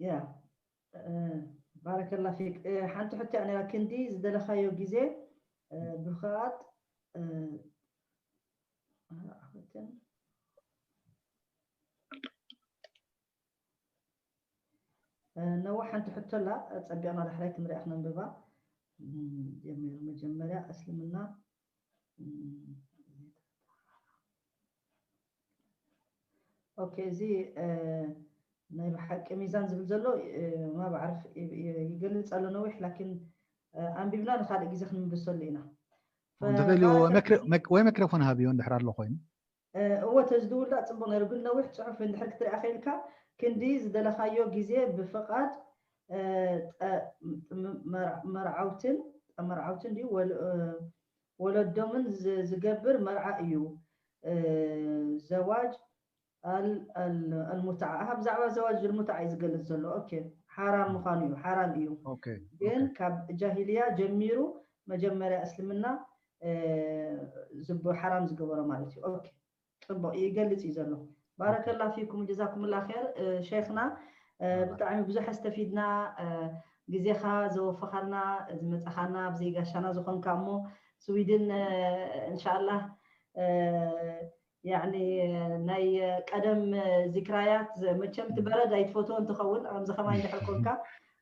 ያ ባረከላ ፊክ ሓንቲ ሕቶ እያ ነራ ክንዲ ዝደለኻዮ ግዜ ብፍቓድ ነዋ ሓንቲ ሕቶ ኣላ ጸቢቕና ዳሕራይ ክንሪኣ ክነንብባ ጀሚሩ መጀመርያ እስልምና። ኦኬ፣ እዚ ናይ ብሓቂ ሚዛን ዝብል ዘሎ ማ ብዓርፍ ይገልጽ ኣሎ ነዊሕ፣ ላኪን ኣንቢብና ንካልእ ግዜ ክንምልሰሉ ኢና። እንተኽእል ወይ ማይክሮፎን ሃብዮ እንድሕር ኣሎ ኮይኑ። እወ፣ ተዝድውላ ጽቡቕ ነይሩ፣ ግን ነዊሕ ጽሑፍ እንድሕር ክትሪኣ ከይልካ ክንዲ ዝደለኻዮ ግዜ ብፍቓድ መርዓውትን መርዓውትን ድዩ ወለዶምን ዝገብር መርዓ እዩ። ዘዋጅ ኣልሙትዓ። ብዛዕባ ዘዋጅ ልሙትዓ እዩ ዝገልጽ ዘሎ። ኦኬ፣ ሓራም ምዃኑ እዩ፣ ሓራም እዩ። ግን ካብ ጃሂልያ ጀሚሩ መጀመርያ እስልምና ሓራም ዝገበሮ ማለት እዩ። ኦኬ፣ ጽቡቕ ይገልጽ እዩ ዘሎ። ባረከላ ፊኩም ጀዛኩምላ ኸይር ሸይኽና። ብጣዕሚ ብዙሕ ኣስተፊድና፣ ግዜኻ ዘወፈኻልና፣ ዝመጻኻና፣ ኣብዚ ጋሻና ዝኾንካ እሞ ስዊድን እንሻኣላህ ያኒ ናይ ቀደም ዚክራያት መቸም ትበረድ ኣይትፈትዎ እንትኸውን ከምዚ ከማይ እንድሕር ኮንካ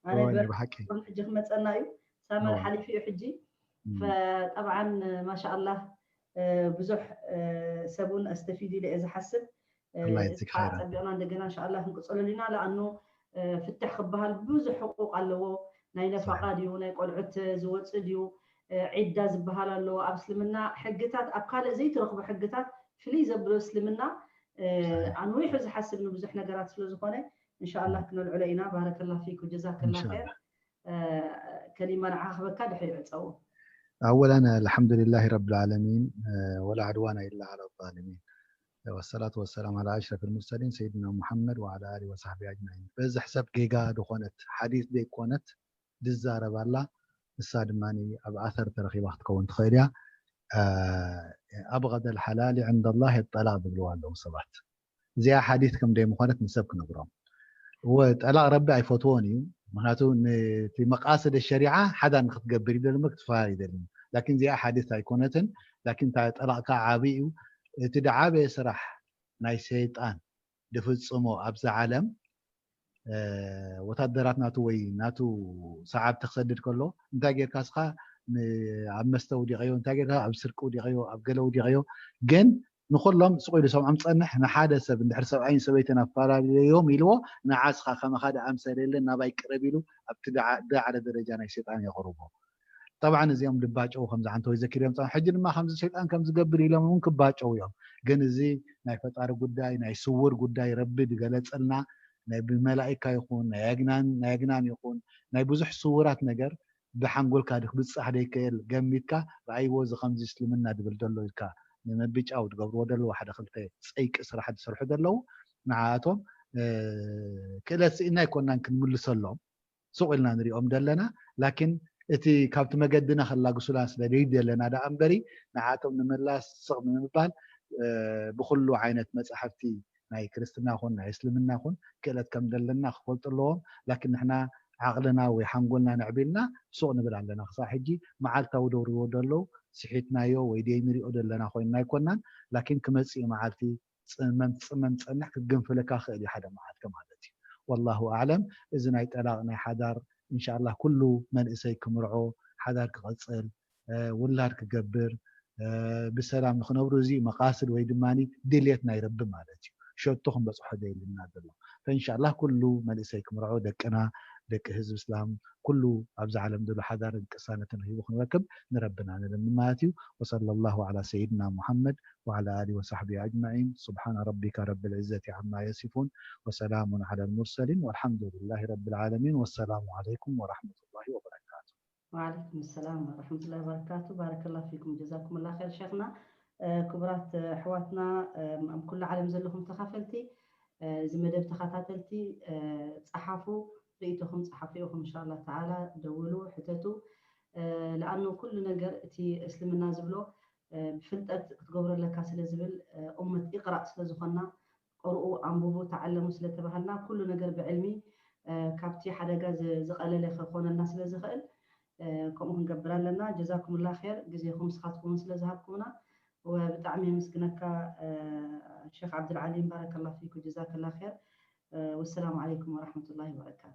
ኣነ በረድ ሕጂ ክመፀና እዩ። ሳመር ሓሊፉ እዩ ሕጂ። ጠብዓን ማሻኣላህ ብዙሕ ሰብ እውን ኣስተፊዱ ኢለ እየ ዝሓስብ። ጸቢቕና እንደገና እንሻኣላህ ክንቅፀለሉ ኢና። ለኣኑ ፍትሕ ክበሃል ብዙሕ ሕቁቅ ኣለዎ። ናይ ነፋቃ ድዩ፣ ናይ ቆልዑት ዝወፅእ ድዩ፣ ዒዳ ዝበሃል ኣሎ ኣብ እስልምና ሕግታት፣ ኣብ ካልእ ዘይትረኽቦ ሕግታት ፍልይ ዘብሎ እስልምና ኣንዊሑ ዝሓስብ ንብዙሕ ነገራት ስለ ዝኾነ እንሻኣላህ ክነልዕሎ ኢና። ባረከላ ፊኩ ጀዛከላ ኸይር። ከሊማ ንዓኻ ክበካ ድሕሪ ዕፀዎ። أولا الحمد لله رب العالمين ولا عدوان إلا على الظالمين والصلاة والسلام على أشرف المرسلين سيدنا محمد وعلى آله وصحبه أجمعين። በዝሕ ሰብ ጌጋ ዝኾነት ሓዲስ ዘይኮነት ዝዛረብ ኣላ። ንሳ ድማ ኣብ ኣሰር ተረኺባ ክትከውን ትኽእል እያ። أبغض الحلال عند الله الطلاق ዝብልዋ ኣለዉ ሰባት። እዚኣ ሓዲስ ከም ዘይምኾነት ንሰብ ክነግሮም። እወ ጠላቕ ረቢ ኣይፈትዎን እዩ። ምክንያቱ ነቲ መቃስድ ሸሪዓ ሓዳር ንክትገብር ይደሊ ክትፈራር ይደሊ። ላኪን እዚኣ ሓዲስ ኣይኮነትን። ላኪን እታ ጠላቕ ከዓ ዓብይ እዩ። እቲ ድዓበየ ስራሕ ናይ ሰይጣን ድፍጽሞ ኣብዛ ዓለም ወታደራት ናቱ ወይ ናቱ ሰዓብቲ ክሰድድ ከሎ እንታይ ጌርካ እስኻ ኣብ መስተ ውዲቐዮ፣ እንታይ ጌርካ ኣብ ስርቂ ውዲቐዮ፣ ኣብ ገለ ውዲቐዮ። ግን ንኩሎም ስቕ ኢሉ ሰምዖም ጸንሕ። ንሓደ ሰብ እንድሕር ሰብኣይን ሰበይትን ኣፈላለዮም ኢልዎ ንዓ እስኻ ከማኻ ደኣ ኣምሰል የለን ናባይ ቅረብ ኢሉ ኣብቲ ዝዓለ ደረጃ ናይ ሰይጣን የቕርቦ። ጠብዓን እዚኦም ድባጨው ከምዚ ዓንተወይ ዘኪር እዮም ጸንሑ። ሕጂ ድማ ከምዚ ሰይጣን ከም ዝገብር ኢሎም እውን ክባጨው እዮም። ግን እዚ ናይ ፈጣሪ ጉዳይ ናይ ስውር ጉዳይ ረቢ ዝገለጸልና ናይ ብመላኢካ ይኹን ናይ ኣግናን ናይ ኣግናን ይኹን ናይ ብዙሕ ስውራት ነገር ብሓንጎልካ ድክ ብጻሕ ደይከእል ገሚትካ ረኣይዎ እዚ ከምዚ እስልምና ድብል ደሎ ኢልካ ንምብጫው ድገብርዎ ደለዉ ሓደ ክልተ ጸይቂ ስራሕ ዝሰርሑ ደለዉ ንዓኣቶም ክእለት ስኢና ኣይኮናን ክንምልሰሎም ሱቕ ኢልና ንሪኦም ደለና። ላኪን እቲ ካብቲ መገድና ከላግሱና ስለ ደይ ደለና ደኣ እምበሪ ንዓቶም ንምምላስ ስቕ ንምባል ብኩሉ ዓይነት መጻሕፍቲ ናይ ክርስትና ኹን ናይ እስልምና ኹን ክእለት ከም ዘለና ክፈልጡ ኣለዎም። ላኪን ንሕና ዓቕልና ወይ ሓንጎልና ንዕቢልና ሱቕ ንብል ኣለና። ክሳብ ሕጂ መዓልታዊ ደውርዎ ደለዉ ስሒትናዮ ወይ ደይ ንሪኦ ዘለና ኮይንና ኣይኮናን። ላኪን ክመጽእ መዓልቲ ጽመም ጽመም ጸንሕ ክግንፍለካ ክእል እዩ ሓደ መዓልቲ ማለት እዩ። ወላሁ ኣዕለም። እዚ ናይ ጠላቕ ናይ ሓዳር እንሻላ ኩሉ መንእሰይ ክምርዖ ሓዳር ክቐጽል ውላድ ክገብር ብሰላም ንክነብሩ እዚ መቃስድ ወይ ድማ ድልየት ናይ ረቢ ማለት እዩ። ሸቶ ክንበፅሖ ዘይልና ዘሎ ፈእንሻላ ኩሉ መንእሰይ ክምርዖ ደቅና ደቂ ህዝብ እስላም ኩሉ ኣብዚ ዓለም ዘሎ ሓዳርን ቅሳነትን ሂቡ ክንረክብ ንረብና ንለምን ማለት እዩ። وصلى الله على سيدنا محمد وعلى آله وصحبه أجمعين. سبحان ربك رب العزة عما يصفون وسلام على المرسلين والحمد لله رب العالمين. والسلام عليكم ورحمة الله وبركاته. وعليكم السلام ورحمة الله وبركاته. بارك الله فيكم جزاكم الله خير شيخنا. ክቡራት ኣሕዋትና ኣብ ኩሉ ዓለም ዘለኹም ተኻፈልቲ እዚ መደብ ተኸታተልቲ ጸሓፉ ርእይቶኹም ጸሓፉ ኢኹም እንሻላ ተዓላ ደውሉ ሕተቱ። ለኣኑ ኩሉ ነገር እቲ እስልምና ዝብሎ ብፍልጠት ክትገብሮ ኣለካ ስለ ዝብል ኡመት ኢቕራእ ስለ ዝኾንና ቅርኡ ኣንብቡ ተዓለሙ ስለ ተባሃልና ኩሉ ነገር ብዕልሚ ካብቲ ሓደጋ ዝቐለለ ክኾነልና ስለ ዝኽእል ከምኡ ክንገብር ኣለና። ጀዛኩምላ ር ግዜኹም ስኻትኩም ስለ ዝሃብኩምና ብጣዕሚ የመስግነካ ሸክ ዓብድልዓሊም ባረከላ ፊኩ ጀዛከላ ር። ወሰላሙ ዓለይኩም ወራሕመቱላሂ ወበረካቱ።